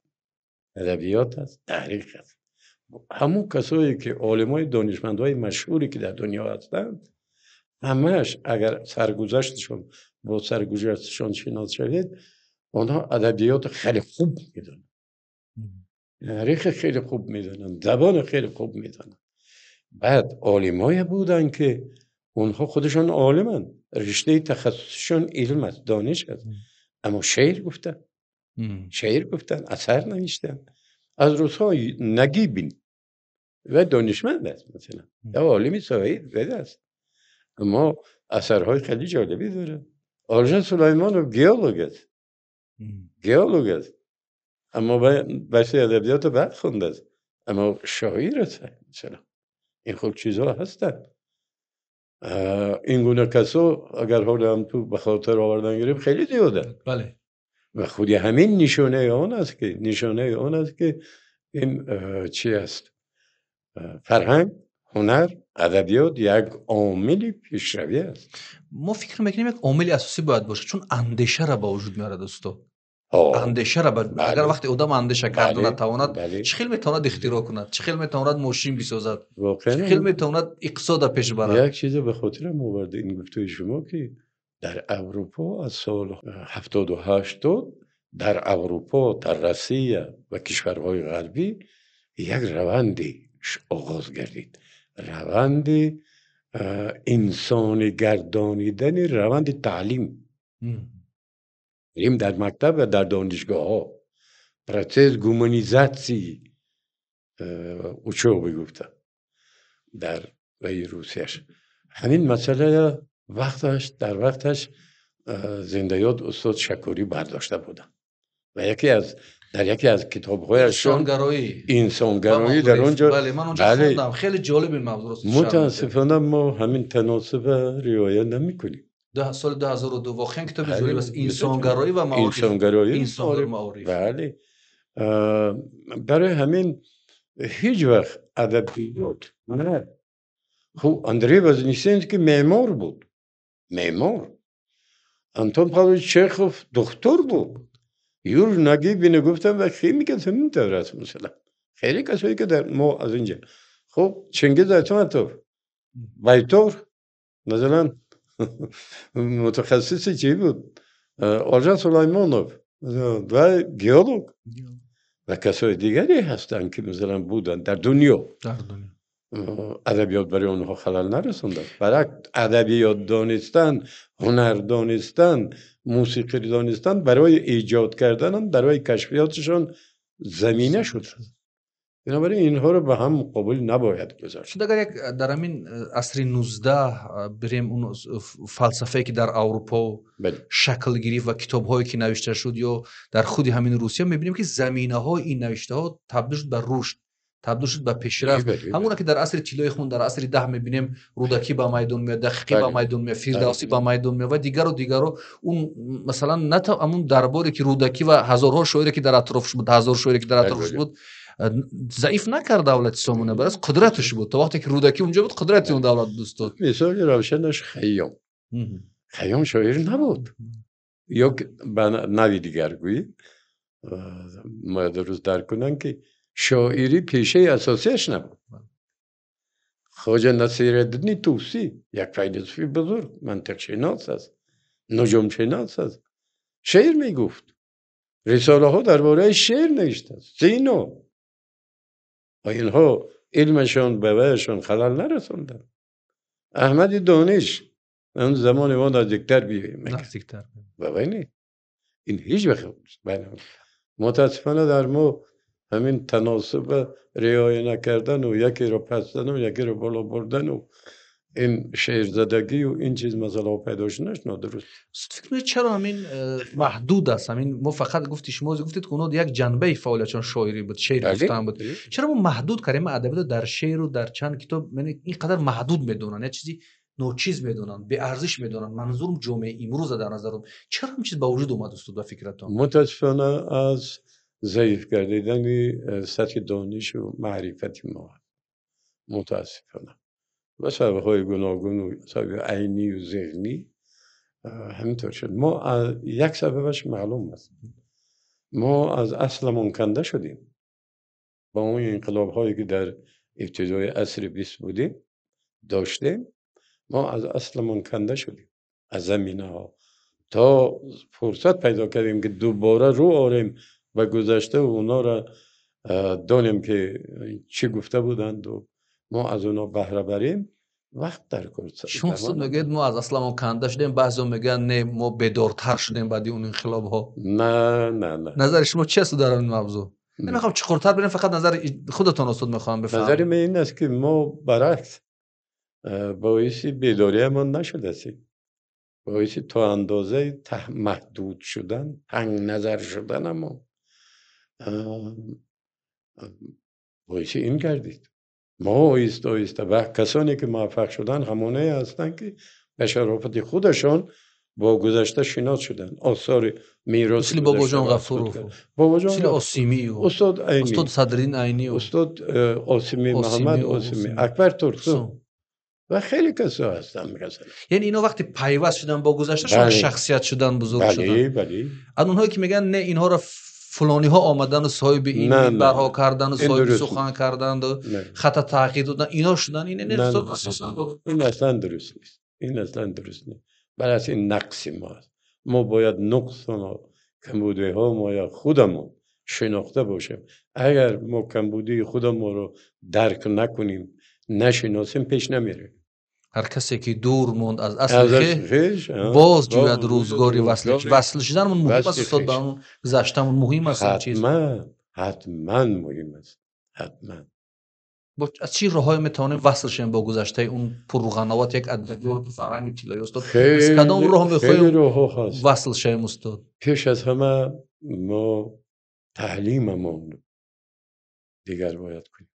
Адабиёт аст, таърих аст. Ҳамон касое ки олимои донишмандҳои машҳуре ки дар дунё ҳастанд, ҳамааш агар саргузашташон бо саргузашташон шинос шавед, онҳо адабиётро хеле хуб медонанд, таърих хеле хуб медонанд, забони хеле хуб медонанд. Баъд олимое буданд, ки онҳо худашон олиманд, риштаи тахассусишон илм аст, дониш аст, аммо шеър гуфтанд, шеър гуфтанд, асар навиштанд. Аз рӯзҳо Нагибин ва донишманд аст, масалан, я олими соҳаи вед аст, аммо асарҳои хеле ҷолибе дорад. Олжас Сулаймонов геолог аст, геолог аст, аммо баъзе адабиётро баъд хондааст, аммо шоир аст, масалан. Ин хел чизҳо ҳастанд. Ин гуна касо агар ҳоло ҳам ту ба хотир овардан гирем, хеле зиёданд. Ва худи ҳамин нишонаи он аст, ки нишонаи он аст, ки ин чи аст, фарҳанг, ҳунар, адабиёт як омили пешравӣ аст. Мо фикр мекунем, як омили асосӣ бояд бошад, чун андешаро ба вуҷуд меорад, устод. Андешаро агар вақте одам андеша карда натавонад, чӣ хел метавонад ихтироъ кунад, чӣ хел метавонад мошин бисозад, чӣ хел метавонад иқтисода пеш барад? Як чизе ба хотирам овард ин гуфтаи шумо, ки дар Аврупо аз соли 70-80 дар Аврупо, дар Россия ва кишварҳои ғарбӣ як раванде оғоз гардид, раванди инсони гардонидани, раванди таълим, илм дар мактаб ва дар донишгоҳҳо, процесс гуманизатсияи учёбы гуфта дар ваи Русияш. Ҳамин масъала вақташ дар вақташ зиндаёд устод Шакурӣ бардошта буданд ва яке аз дар яке аз китобҳояшон инсонгароӣ. Инсонгароӣ дар он ҷо. Бале, ман онҷо хондам, хеле ҷолиб ин мавзӯъро. Мутаассифона, мо ҳамин таносуба риоя намекунем. Соли 2002 воқеан китоби ҷолиб аст, инсонгароӣ ва маориф. Инсонгароӣ. Инсонгароӣ, маориф. Бале, барои ҳамин ҳеҷ вақт адабиёт не. Хуб, Андрей Вознесенский меъмор буд, меъмор. Антон Павлович Чехов духтур буд. Юрий Нагибино гуфтам ва химик аст, ҳамин тавр аст, масалан. Хеле касое ки дар мо аз инҷа, хуб, Чингиз Айтматов байтор, масалан, мутахассиси чӣ буд, Олжас Сулаймонов ва геолог ва касои дигаре ҳастанд, ки масалан буданд дар дунё. Дар дунё. Адабиёт барои онҳо халал нарасондааст. Баръакс, адабиёт донистан, ҳунар донистан, мусиқӣ донистан барои эҷод карданам, барои кашфиётшон замина шуд. Бинобар ин инҳоро ба ҳам муқобил набояд гузошт. Шуд агар як дар ҳамин асри 19 бирем, он фалсафае ки дар Аврупо шакл гирифт ва китобҳое ки навишта шуд ё дар худи ҳамин Русия, мебинем ки заминаҳои ин навиштаҳо табдил шуд ба рушд, табдил шуд ба пешрафт. Ҳамона ки дар асри тиллои хун, дар асри 10 мебинем, Рӯдакӣ ба майдон меояд, Дақиқӣ ба майдон меояд, Фирдавсӣ ба майдон меояд ва дигару дигару. Он масалан на то ҳамун дарборе ки Рӯдакӣ ва ҳазорҳо шоире ки дар атрофш буд, ҳазор шоире ки дар атрофш буд, заиф накард давлати Сомона, баръакс қудраташ буд. То вақте ки Рӯдакӣ унҷо буд, қудрати он давлат буд, устод. Мисоли равшанаш Хайём. Хайём шоир набуд. Ё ба нави дигар гӯӣ, бояд дуруст дарк кунанд ки шоирӣ пешаи асосиаш набуд. Хоҷа Насириддини Тӯсӣ як файласуфи бузург, мантиқшинос аст, нуҷумшинос аст, шеър мегуфт, рисолаҳо дар бораи шеър навиштааст. Сино ва инҳо илмашон ба ваяшон халал нарасонданд. Аҳмади Дониш он замони мо наздиктар биёем, наздиктар ба вай не, ин ҳеҷ вақт. Мутаассифона дар мо ҳамин таносуб риоя накардан ва якеро пас задан ва якеро боло бурдан ва ин шеързадагӣ ва ин чиз масъалаҳо пайдо шуданаш нодуруст. Фикр мекунед чаро ҳамин маҳдуд аст? Ҳамин мо фақат гуфти шумо гуфтед ки онҳо як ҷанбаи фаъолиятшон шоирӣ буд, шеър гуфтан буд. Чаро мо маҳдуд кардем адабиётро дар шеъру дар чанд китоб, ин қадар маҳдуд медонанд, як чизи ночиз медонанд, беарзиш медонанд? Манзурам ҷомеаи имрӯза дар назар дорам. Чаро ҳамин чиз ба вуҷуд омад, устод, ба фикратон? Мутаассифона аз заиф гардидани сатҳи донишу маърифати мо, мутаассифона ба сабабҳои гуногун, сабаби айнию зеҳнӣ ҳаминтавр шуд. Мо як сабабаш маълум аст, мо аз асламон канда шудем бо он инқилобҳое ки дар ибтидои асри 20 будем, доштем. Мо аз асламон канда шудем, аз заминаҳо то фурсат пайдо кардем ки дубора рӯ орем ба гузашта ва онҳоро донем ки чӣ гуфта буданд ва мо аз онҳо баҳра барем. Вақт дар кор. Шумо устод мегӯед мо аз асламон канда шудем, баъзеҳо мегӯянд не, мо бедортар шудем баъди он инқилобҳо. Не, не, не. Назари шумо чи аст дар ин мавзӯъ? Намехоҳам чуқуртар бирем, фақат назари худатон устод мехоҳам бифаҳмам. Назари ман ин аст ки мо баръакс боиси бедориамон нашудастем, боиси то андозаи маҳдуд шудан, тангназар шуданамон боиси ин гардид. Мо оҳиста оҳиста ва касоне ки муваффақ шуданд ҳамонае ҳастанд ки ба шарофати худашон бо гузашта шинос шуданд, осори мероси мисли Бобоҷон Ғафуров, Бобоҷон, мисли Осимӣ, устод Айнӣ, устод Садриддин Айнӣ, устод Осимӣ, Муҳаммад Осимӣ, Акбар Турсун ва хеле касо ҳастанд. Яъне инҳо вақте пайваст шуданд бо гузашташон, шахсият шуданд, бузург шуданд. Бале. Аз онҳое ки мегӯянд не, инҳоро фулониҳо омадану соҳиби ин минбарҳо карданду соҳиби сухан карданду хата тағйир додан, инҳо шуданд. Ин ин аслан дуруст нест, ин аслан дуруст нест. Баръакс ин нақси мо аст. Мо бояд нуқсону камбудиҳо моя худамон шинохта бошем. Агар мо камбудии худамонро дарк накунем, нашиносем, пеш намерем. Ҳар касе ки дур монд аз асли хеш, боз ҷӯяд рӯзгори васли. Васл шуданамон муҳим аст, устод, ба он гузаштамон муҳим аст ин чиз. Ҳатман, ҳатман муҳим аст, ҳатман. Аз чӣ роҳҳое метавонем васл шавем бо гузаштаи он пурғановат, як адабиёту фарҳанги тиллоӣ, устод? Аз кадом роҳ мехоҳем васл шавем, устод? Пеш аз ҳама мо таълимамон дигар бояд кунем.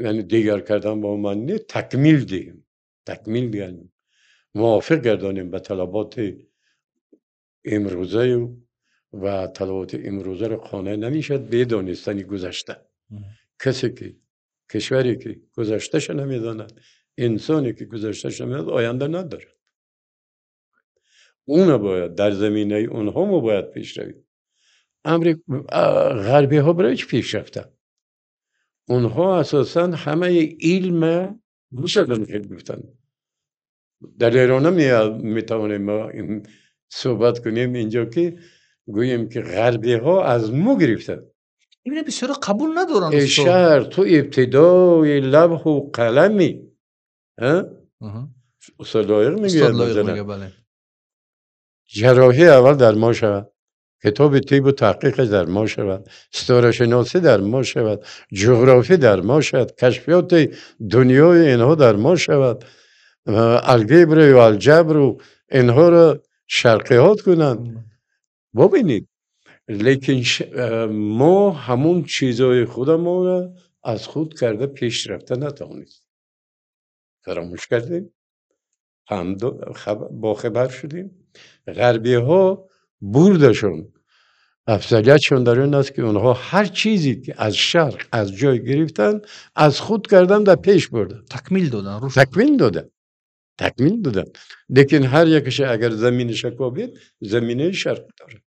Яъне дигар кардан бо маъни такмил диҳем, такмил диҳем, мувофиқ гардонем ба талаботи имрӯзаю ва талаботи имрӯзаро қонеъ намешавад бе донистани гузашта. Касе ки, кишваре ки гузашташа намедонад, инсоне ки гузашташа намедонад, оянда надорад. Уна бояд дар заминаи онҳо мо бояд пеш равем. Амри ғарбиҳо барои чӣ пеш рафтанд? Онҳо асосан ҳамаи илм гуфтанд. Дар Эрона метавонем мо суҳбат кунем инҷо ки гӯем ки ғарбиҳо аз мо гирифтанд. Ина бисёро қабул надоранд. Эй шаҳр, ту ибтидои лавҳу қаламӣ. Устод Лоиқ мегӯяд. Бале. Ҷарроҳӣ аввал дар мо шавад, китоби тибу таҳқиқаш дар мо шавад, ситорашиносӣ дар мо шавад, ҷуғрофӣ дар мо шавад, кашфиёти дунёи инҳо дар мо шавад, алгебраю алҷабру инҳоро шарқиҳот кунанд. Бубинед, лекин мо ҳамун чизҳои худамонро аз худ карда пеш рафта натавонистем. Фаромӯш кардем, бохабар шудем. Ғарбиҳо бурдашон, афзалиятшон дар он аст, ки онҳо ҳар чизе ки аз шарқ аз ҷой гирифтанд, аз худ кардан дар пеш бурданд. Такмил доданд. Такмил доданд. Такмил доданд. Лекин ҳар якаша агар заминаша кобед, заминаи шарқ дорад.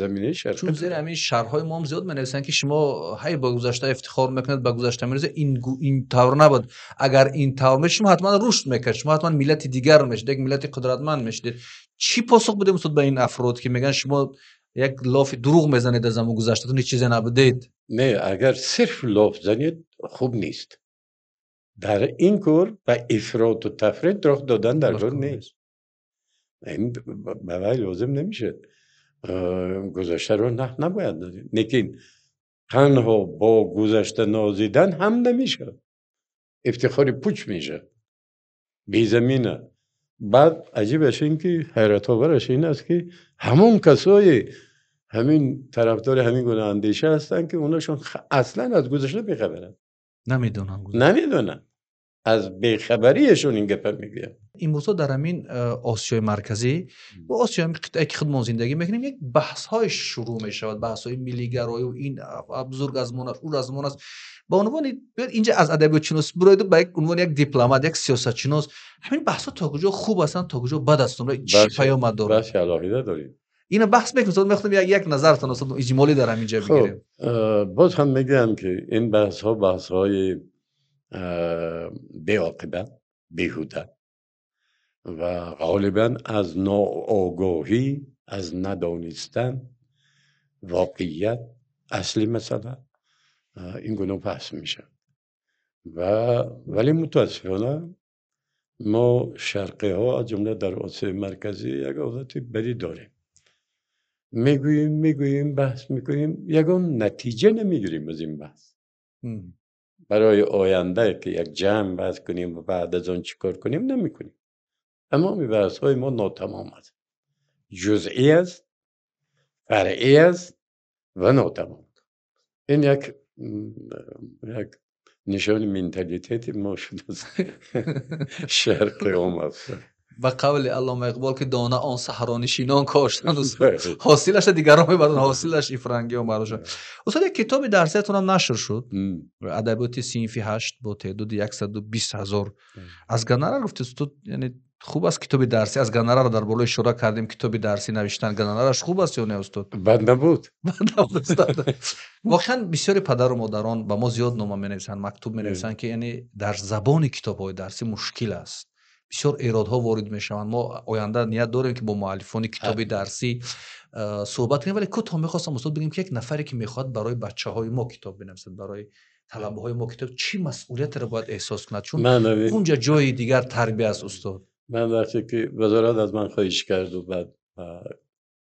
Заминаи шарқ. Чун зери ҳамин шарҳҳои мо ҳам зиёд менависанд, ки шумо ҳай ба гузашта ифтихор мекунед, ба гузашта мерезед, ин тавр набуд. Агар ин тавр мешуд, шумо ҳатман рушд мекард, шумо ҳатман миллати дигар мешудед, як миллати қудратманд мешудед. Чӣ посух будем, устод, ба ин афрод, ки мегӯянд шумо як лофи дурӯғ мезанед, аз ҳамон гузаштатон ҳеҷ чизе набудед? Не, агар сирф лоф занед, хуб нест. Дар ин кор ба ифроту тафрит роҳ додан дар кор нест. Ин ба вай лозим намешавад. Гузаштаро набояд назид, лекин танҳо бо гузашта нозидан ҳам намешавад. Ифтихори пуч мешавад, безамина. Баъд аҷибаш ин ки ҳайратовараш ин аст, ки ҳамон касое ҳамин тарафдори ҳамин гуна андеша ҳастанд, ки онашон аслан аз гузашта бехабаранд. Намедонанд. Намедонанд. Аз бехабариашон ин гапа мегӯянд. Имрӯзҳо дар ҳамин Осиёи Марказӣ ва Осиёи ҳамин қитъае, ки худмон зиндагӣ мекунем, як баҳсҳое шурӯъ мешавад, баҳсҳои миллигароӣ, ин бузург аз мон аст, ӯ аз мон аст. Ба унвони биёед инҷа аз адабиётшинос бироед ба як унвони як дипломат, як сиёсатшинос, ҳамин баҳсҳо то куҷо хуб ҳастанд, то куҷо бад ҳастанд, чӣ паёмад доранд? Баҳси алоҳида дорем. Ина баҳс мекунем, устод, мехоҳам як назартон, устод, иҷмолӣ дар ҳамин ҷо бигирем. Боз ҳам мегӯям, ки ин баҳсҳо баҳсҳои беоқибат, беҳуда ва ғолибан аз ноогоҳӣ, аз надонистан воқеият, асли масъала ин гуна баҳс мешавад. Вале мутаассифона мо шарқиҳо, аз ҷумла дар Осиёи Марказӣ, як одати бадӣ дорем. Мегӯем, мегӯем, баҳс мекунем, ягон натиҷа намегирем аз ин баҳс. Барои оянда ки як ҷамъ баҳс кунем ва баъд аз он чӣ кор кунем, намекунем. Тамоми баҳсҳои мо нотамом аст, ҷузъӣ аст, фаръӣ аст ва нотамом. Ин як нишони менталитети мо шудааст, шарқи омад. Ба қавли Аллома Иқбол, ки дона он саҳронишинон коштанд, ҳосилаша дигарон мебаранд, ҳосилаш ифрангиён бардоштанд. Устод, як китоби дарсиятонам нашр шуд, адабиёти синфи 8 бо теъдоди 120 000 аз гонорар гуфтед, устод, яъне хуб аст китоби дарсӣ? Аз гонорар дар боло ишора кардем, китоби дарсӣ навиштан гонорараш хуб аст ё не, устод? Бад набуд. Бад набуд, устод. Воқеан бисёри падару модарон ба мо зиёд нома менависанд, мактуб менависанд, ки яъне дар забони китобҳои дарсӣ мушкил аст, бисёр эродҳо ворид мешаванд. Мо оянда ният дорем, ки бо муаллифони китоби дарсӣ суҳбат кунем, вале кӯтоҳ мехостам, устод, бигӯем, ки як нафаре, ки мехоҳад барои бачаҳои мо китоб бинависад, барои талабаҳои мо китоб, чӣ масъулиятеро бояд эҳсос кунад, чун унҷа ҷои дигар тарбия аст, устод? Ман вақте ки вазорат аз ман хоҳиш карду, баъд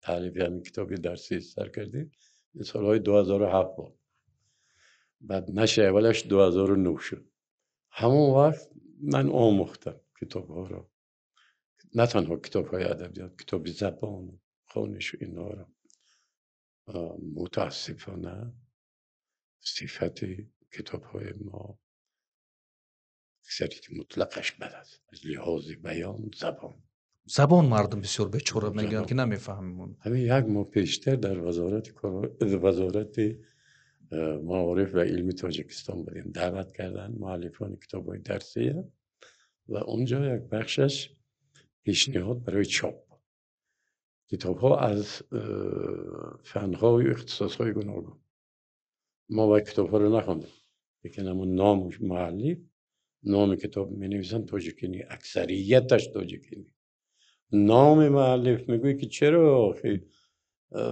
таълифи ҳамин китоби дарсӣ сар кардем, ин солҳои 2007 буд, баъд нашри аввалаш 2009 шуд. Ҳамон вақт ман омӯхтам китобҳоро, на танҳо китобҳои адабиёт, китоби забон, хонишу инҳоро. Мутаассифона сифати китобҳои мо аксарияти мутлақаш бад аст аз лиҳози баён, забон. Забон мардум бисёр бечора мегӯянд, ки намефаҳмем. Ҳамин як моҳ пештар дар вазорати маориф ва илми Тоҷикистон будем, даъват карданд муаллифони китобҳои дарсия ва онҷо як бахшаш пешниҳод барои чоп буд, китобҳо аз фанҳою ихтисосҳои гуногун. Мо вай китобҳоро нахондем, лекин ҳамун ному муаллиф, номи китоб менависанд тоҷикини, аксарияташ тоҷикини, номи муаллиф мегӯяд, ки чаро охи.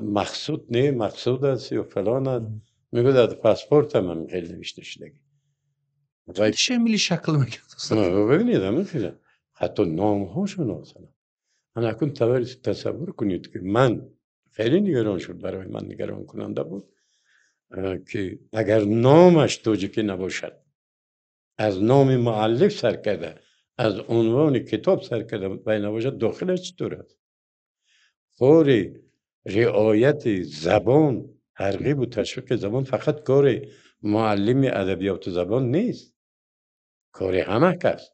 مقصود نه مقصود است یا فلان است. میگه در پاسپورت هم خیلی نوشته شده. چه میلی شکل میگه؟ ببینید همین خیلی حتی نام هاشون اصلا. انا کن تصور کنید که من خیلی نگران شد، برای من نگران کننده بود که اگر نامش توجیکی نباشد، از نام مؤلف سر کرده، از عنوان کتاب سر کرده و نباشد، داخلش چطور است؟ کار رعایت زبان، ترغیب و تشویق زبان فقط کار معلم ادبیات زبان نیست، کار همه کس،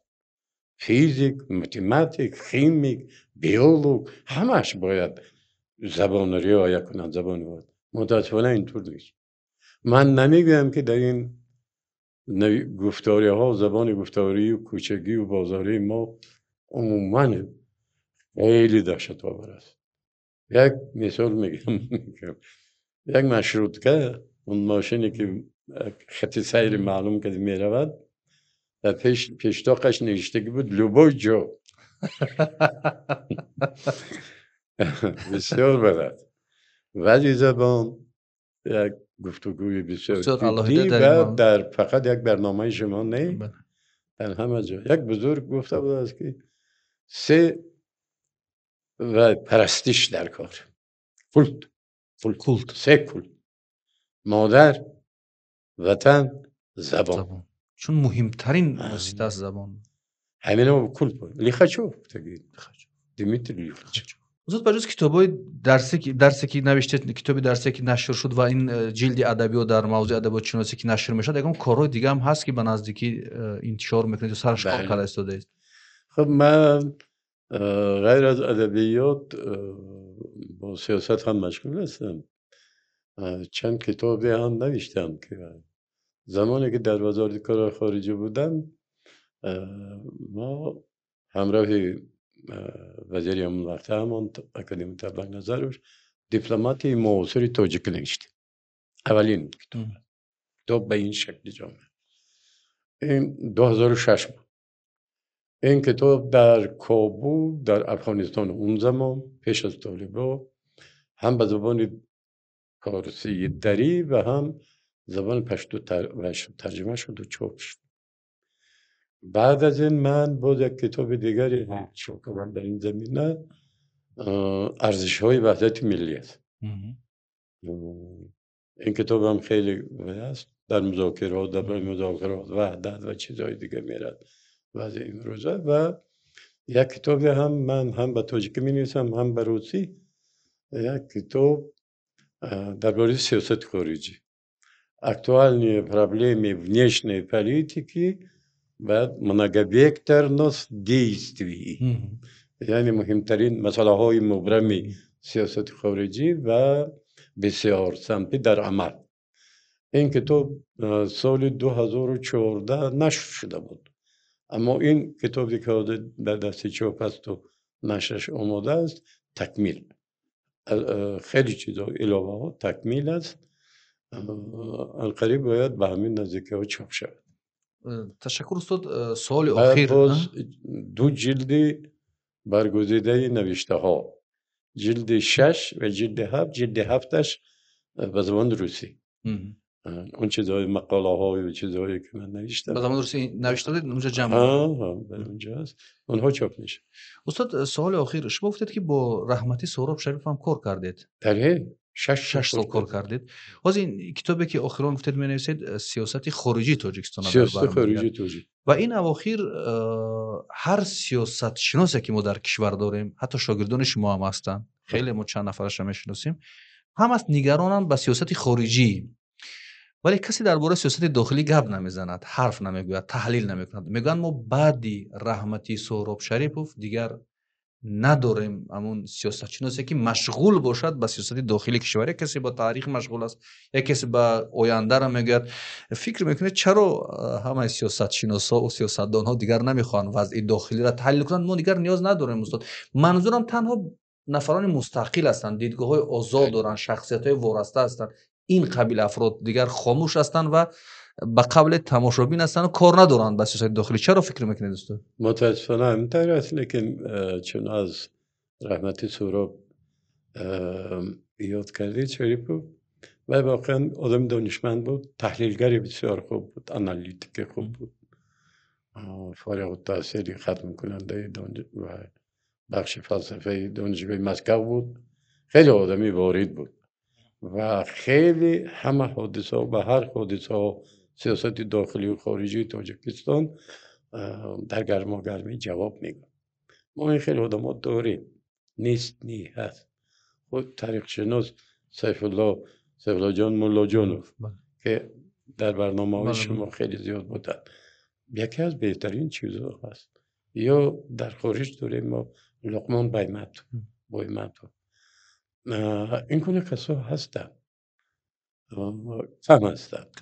فیزیک، математик، химик، биолог، همش باید زبان رعایت کنند. زبان باید. متاسفانه اینطور نیست. من نمیگویم که در این گفتاری ها، زبان گفتاری و کوچگی و بازاری ما عموما خیلی دهشت آور است. یک مثال میگم، یک مشروطه، اون ماشینی که خط سیر معلوم که میرود، در پیشتاقش نوشته بود любой جا. بسیار بد. ولی زبان یک گفتگوی بسیار جدی و در فقط یک برنامه شما نه، در همه جا. یک بزرگ گفته بود است که سه و پرستش در کار، کولت، سه کولت: مادر، وطن، زبان. چون مهمترین واسطه است زبان. همین هم کولت بود. لیخاچوف، دیمیتری لیخاچوف. استاد، بجز کتابای درسی که نوشته، کتاب درسی که نشر شد و این جلد ادبیات در موضوع ادبیات شناسی که نشر میشد، یکم کارهای دیگه هم هست که به نزدیکی انتشار میکنید و سرش کار کرده ایستاده است؟ خب من غیر از ادبیات با سیاست هم مشغول هستم. چند کتابی هم نوشتم که زمانی که در وزارت کارهای خارجه بودم، ما همراه وزیر اون وقت همان اکادمی تبلغ نظرش دیپلماتی معاصر تاجیک نوشتیم. اولین کتاب به این شکل جامعه. این 2006 بود. این کتاب در کابل، در افغانستان اون زمان پیش از طالبان، هم به زبان فارسی دری و هم زبان پشتو ترجمه شد و چاپ شد. بعد از این من باز یک کتاب دیگری چاپ کردم در این زمینه، ارزش‌های وحدت ملی است. این کتاب هم خیلی است، در مذاکرات، در مذاکرات وحدت و چیزهای دیگه میرد وضع امروزه. و یک کتابی هم من هم به تاجیکی می نویسم هم به روسی، یک کتاب درباره سیاست خارجی، актуальные проблемы внешней политики و многовекторность действий، یعنی مهمترین مسئله های مبرم سیاست خارجی و بسیار سمتی در عمل. این کتاب سال 2014 نشر شده بود، اما این کتابی که در دست چاپ است و نشرش آماده است، تکمیل، خیلی چیزا علاوه ها تکمیل است، القریب باید به همین نزدیکی ها چاپ شود. تشکر استاد. سوال اخیر، باز دو جلد برگزیده نوشته ها، جلد 6 و جلد 7، جلد 7ش به زبان روسی، اون چیزهای مقاله های و چیزهایی که من نوشتم به زبان روسی نوشته دارید اونجا جمع اونجا هست، اونها چاپ میشه. استاد سوال اخیر، شما گفتید که با رحمتی سهراب شریف هم کار کردید. بله، 6 سال کار کردید. باز این کتابی که اخیرا گفتید می‌نویسید سیاست خارجی تاجیکستان، سیاست خارجی تاجیک، و این اواخر هر سیاست شناسی که ما در کشور داریم، حتی شاگردان شما هم هستند، خیلی ما چند نفرش هم میشناسیم، هم از نگرانند به سیاست خارجی، ولی کسی درباره سیاست داخلی گپ نمیزند، حرف نمیگوید، تحلیل نمیکند. میگن ما بعدی رحمتی سهراب شریفوف دیگر نداریم همون سیاست شناسی که مشغول باشد به سیاست داخلی کشور. یک کسی با تاریخ مشغول است، یک کسی با آینده را میگوید. فکر میکنه چرا همه سیاست شناسا و سیاستدان ها دیگر نمیخوان وضع داخلی را تحلیل کنند؟ ما دیگر نیاز نداریم استاد. منظورم تنها نفران مستقل هستند، دیدگاه های آزاد دارند، شخصیت های وارسته هستند. این قبیل افراد دیگر خاموش هستند و به قبل تماشابین هستند و کار ندارند به سیاست داخلی. چرا فکر میکنید استاد؟ متاسفانه همینطور است، لیکن چون از رحمتی سهراب یاد کردید شریپوف و واقعا آدم دانشمند بود، تحلیلگر بسیار خوب بود، analytic خوب بود، فارغ التحصیل ختم کننده و بخش فلسفه دانشگاه مسکو بود. خیلی آدمی وارد بود و خیلی همه حادثه و هر حادثه ها سیاست داخلی و خارجی تاجیکستان در گرما گرمی جواب میگه. ما این خیلی آدم ها داریم، نیست نی هست. خود تاریخ شناس سیف الله جان ملاجانوف که در برنامه های شما خیلی زیاد بودن، یکی از بهترین چیزها هست. یا در خارج داریم ما لقمان بایمتو، این گونه کسا هستند، کم هستند،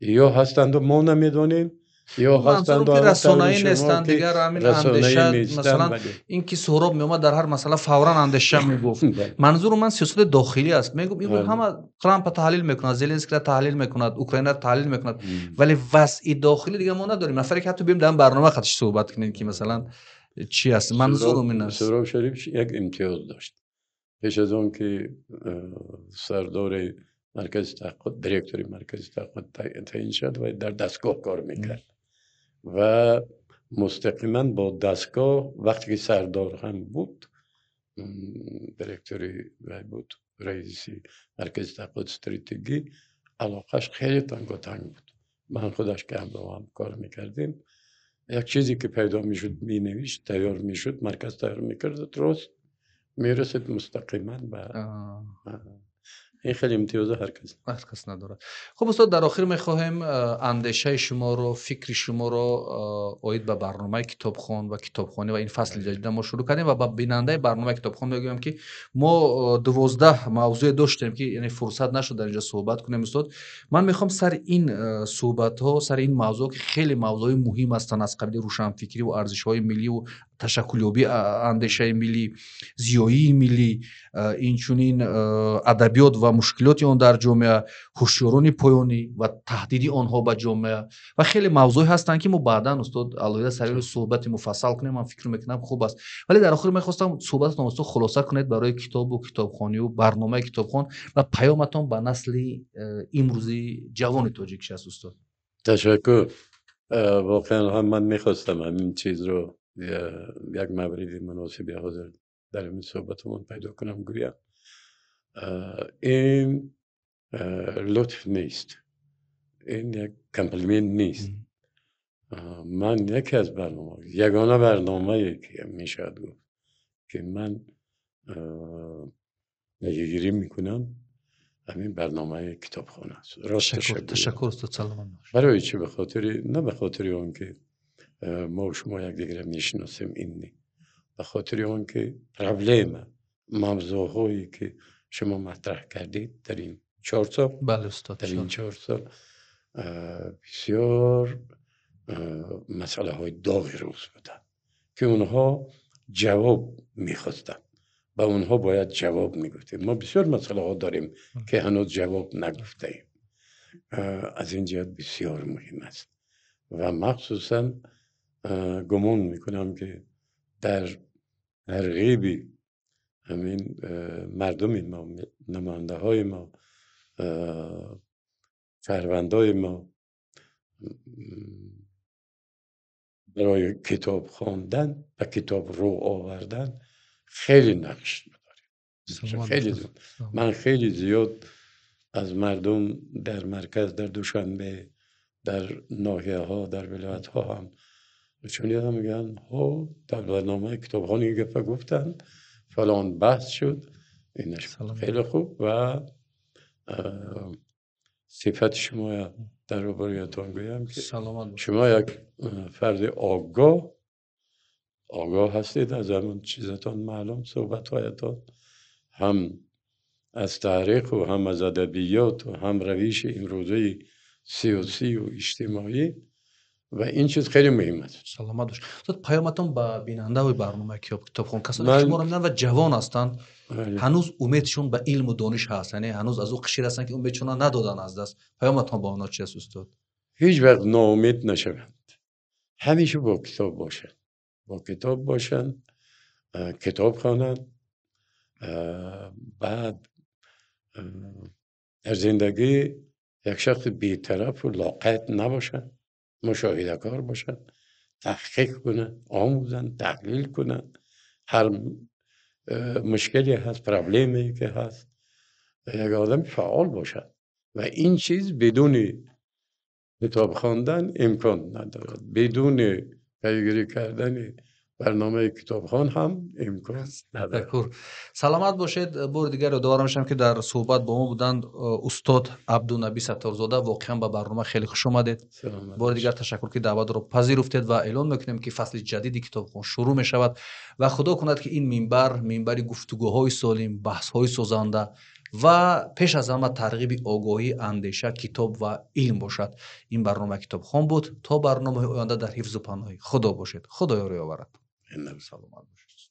یا هستند و ما نمیدانیم یا هستند و رسانه‌ای نیستند. دیگر همین اندیشه، مثلا این که سهراب میومد در هر مسئله فورا اندیشه میگفت. منظور من سیاست داخلی است. میگم این همه ترامپ تحلیل میکند، زلنسکی را تحلیل میکند، اوکراین را تحلیل میکند، ولی وضع داخلی دیگه ما نداریم نفری که حتی بیم در برنامه خودش صحبت کنیم که مثلا چی است. منظورم این است. سهراب شریف یک امتیاز داشت. پیش از آن که سردار مرکز تحقیقات، دیرکتوری مرکز تحقیقات تعیین شد و در دستگاه کار میکرد و مستقیما با دستگاه، وقتی که سردار هم بود، دیرکتوری بود، رئیس مرکز تحقیقات استراتژی، علاقش خیلی تنگ و تنگ بود. من خودش که هم با هم کار میکردیم، یک چیزی که پیدا میشد مینوشت، تیار میشد، مرکز تیار میکرد، درست میرسید مستقیما به این خیلی امتیاز هر کس هر کس ندارد. خب استاد، در آخر میخواهیم اندیشه شما رو، فکر شما رو عاید به برنامه کتابخوان و کتابخوانی و این فصل جدید ما شروع کردیم و با بیننده برنامه کتابخوان میگویم که ما 12 موضوع داشتیم که یعنی فرصت نشد در اینجا صحبت کنیم. استاد، من میخوام سر این صحبت ها، سر این موضوع که خیلی موضوع مهم هستند، از قبیل روشنفکری و ارزش های ملی و تشکلیابی اندیشه ملی، زیایی ملی، اینچنین ادبیات و مشکلات آن در جامعه، هوشیاران پایانی و تهدید آنها به جامعه و خیلی موضوع هستند که ما بعدا استاد علاوه سر صحبت مفصل کنیم. من فکر میکنم خوب است، ولی در آخر میخواستم صحبتتون استاد خلاصه کنید برای کتاب و کتابخوانی و برنامه کتابخوان و پیامتون به نسل امروزی جوان تاجیک چی است استاد؟ تشکر. واقعا هم من میخواستم همین چیز رو یک مورد مناسبی حاضر در این صحبتمون پیدا کنم گویم. این لطف نیست، این یک compliment نیست. من یکی از برنامه، یگانه برنامه که میشد گفت که من نگیری میکنم، همین برنامه کتابخانه است. راستش تشکر استاد، سلامت باشید. برای چی؟ به خاطر، نه به خاطر اون که ما و شما یکدیگر میشناسیم، این نی، به خاطر اون که problem موضوعهایی که شما مطرح کردید در این 4 سال، بله استاد، در این 4 سال بسیار مسئله های داغ روز بودن که اونها جواب میخواستن و اونها باید جواب میگفتیم. ما بسیار مسئله ها داریم که هنوز جواب نگفته ایم. از این جهت بسیار مهم است و مخصوصا گمان میکنم که در ترغیب همین مردم ما، نماینده های ما، شهروندای ما برای کتاب خواندن و کتاب رو آوردن خیلی نقش داره. خیلی زیاد. من خیلی زیاد از مردم در مرکز، در دوشنبه، در ناحیه ها، در ولایت ها هم چون یادم میگن ها در برنامه کتابخوانی گفت گفتن فلان بحث شد، اینش خیلی خوب و صفت شما در روبرویتان گویم که شما یک فرد آگاه هستید، از همون چیزتان معلوم، صحبتهایتان هم از تاریخ و هم از ادبیات و هم روش امروزه سیاسی و اجتماعی و این چیز خیلی مهم است. سلامت باشید. استاد، پیامتون به بیننده و برنامه کتابخوان، کسانی که شما رو می‌بینن و جوان هستند، هنوز امیدشون به علم و دانش هست، یعنی هنوز از او قشیر هستن که امیدشون ندادن از دست، پیامتون با اونا چی است استاد؟ هیچ وقت ناامید نشوند، همیشه با کتاب باشند، با کتاب باشند، کتاب خوانند. بعد در زندگی یک شخص بیطرف و لاقیت نباشد، مشاهده کار باشد، تحقیق کنه، آموزن، تحلیل کنه، هر مشکلی هست، problem ی که هست، یک آدم فعال باشد و این چیز بدون کتاب خواندن امکان ندارد، بدون پیگیری کردن برنامه کتابخوان هم امکان ندارد. Ташаккур, саломат бошед. Бори дигар ёдовар мешавам, ки дар суҳбат бо мо буданд устод Абдунаби Сатторзода. Воқеан, ба барнома хеле хуш омадед. Бори дигар ташаккур, ки даъватро пазируфтед, ва эълон мекунем, ки фасли ҷадиди китобхон шурӯъ мешавад ва худо кунад, ки ин минбар минбари гуфтугӯҳои солим, баҳсҳои созанда ва пеш аз ҳама тарғиби огоҳӣ, андеша, китоб ва илм бошад. Ин барнома Китобхон буд. То барномаҳои оянда дар ҳифзу паноҳи Худо бошед. Худо ёрӣ оварад. Саломат бошед.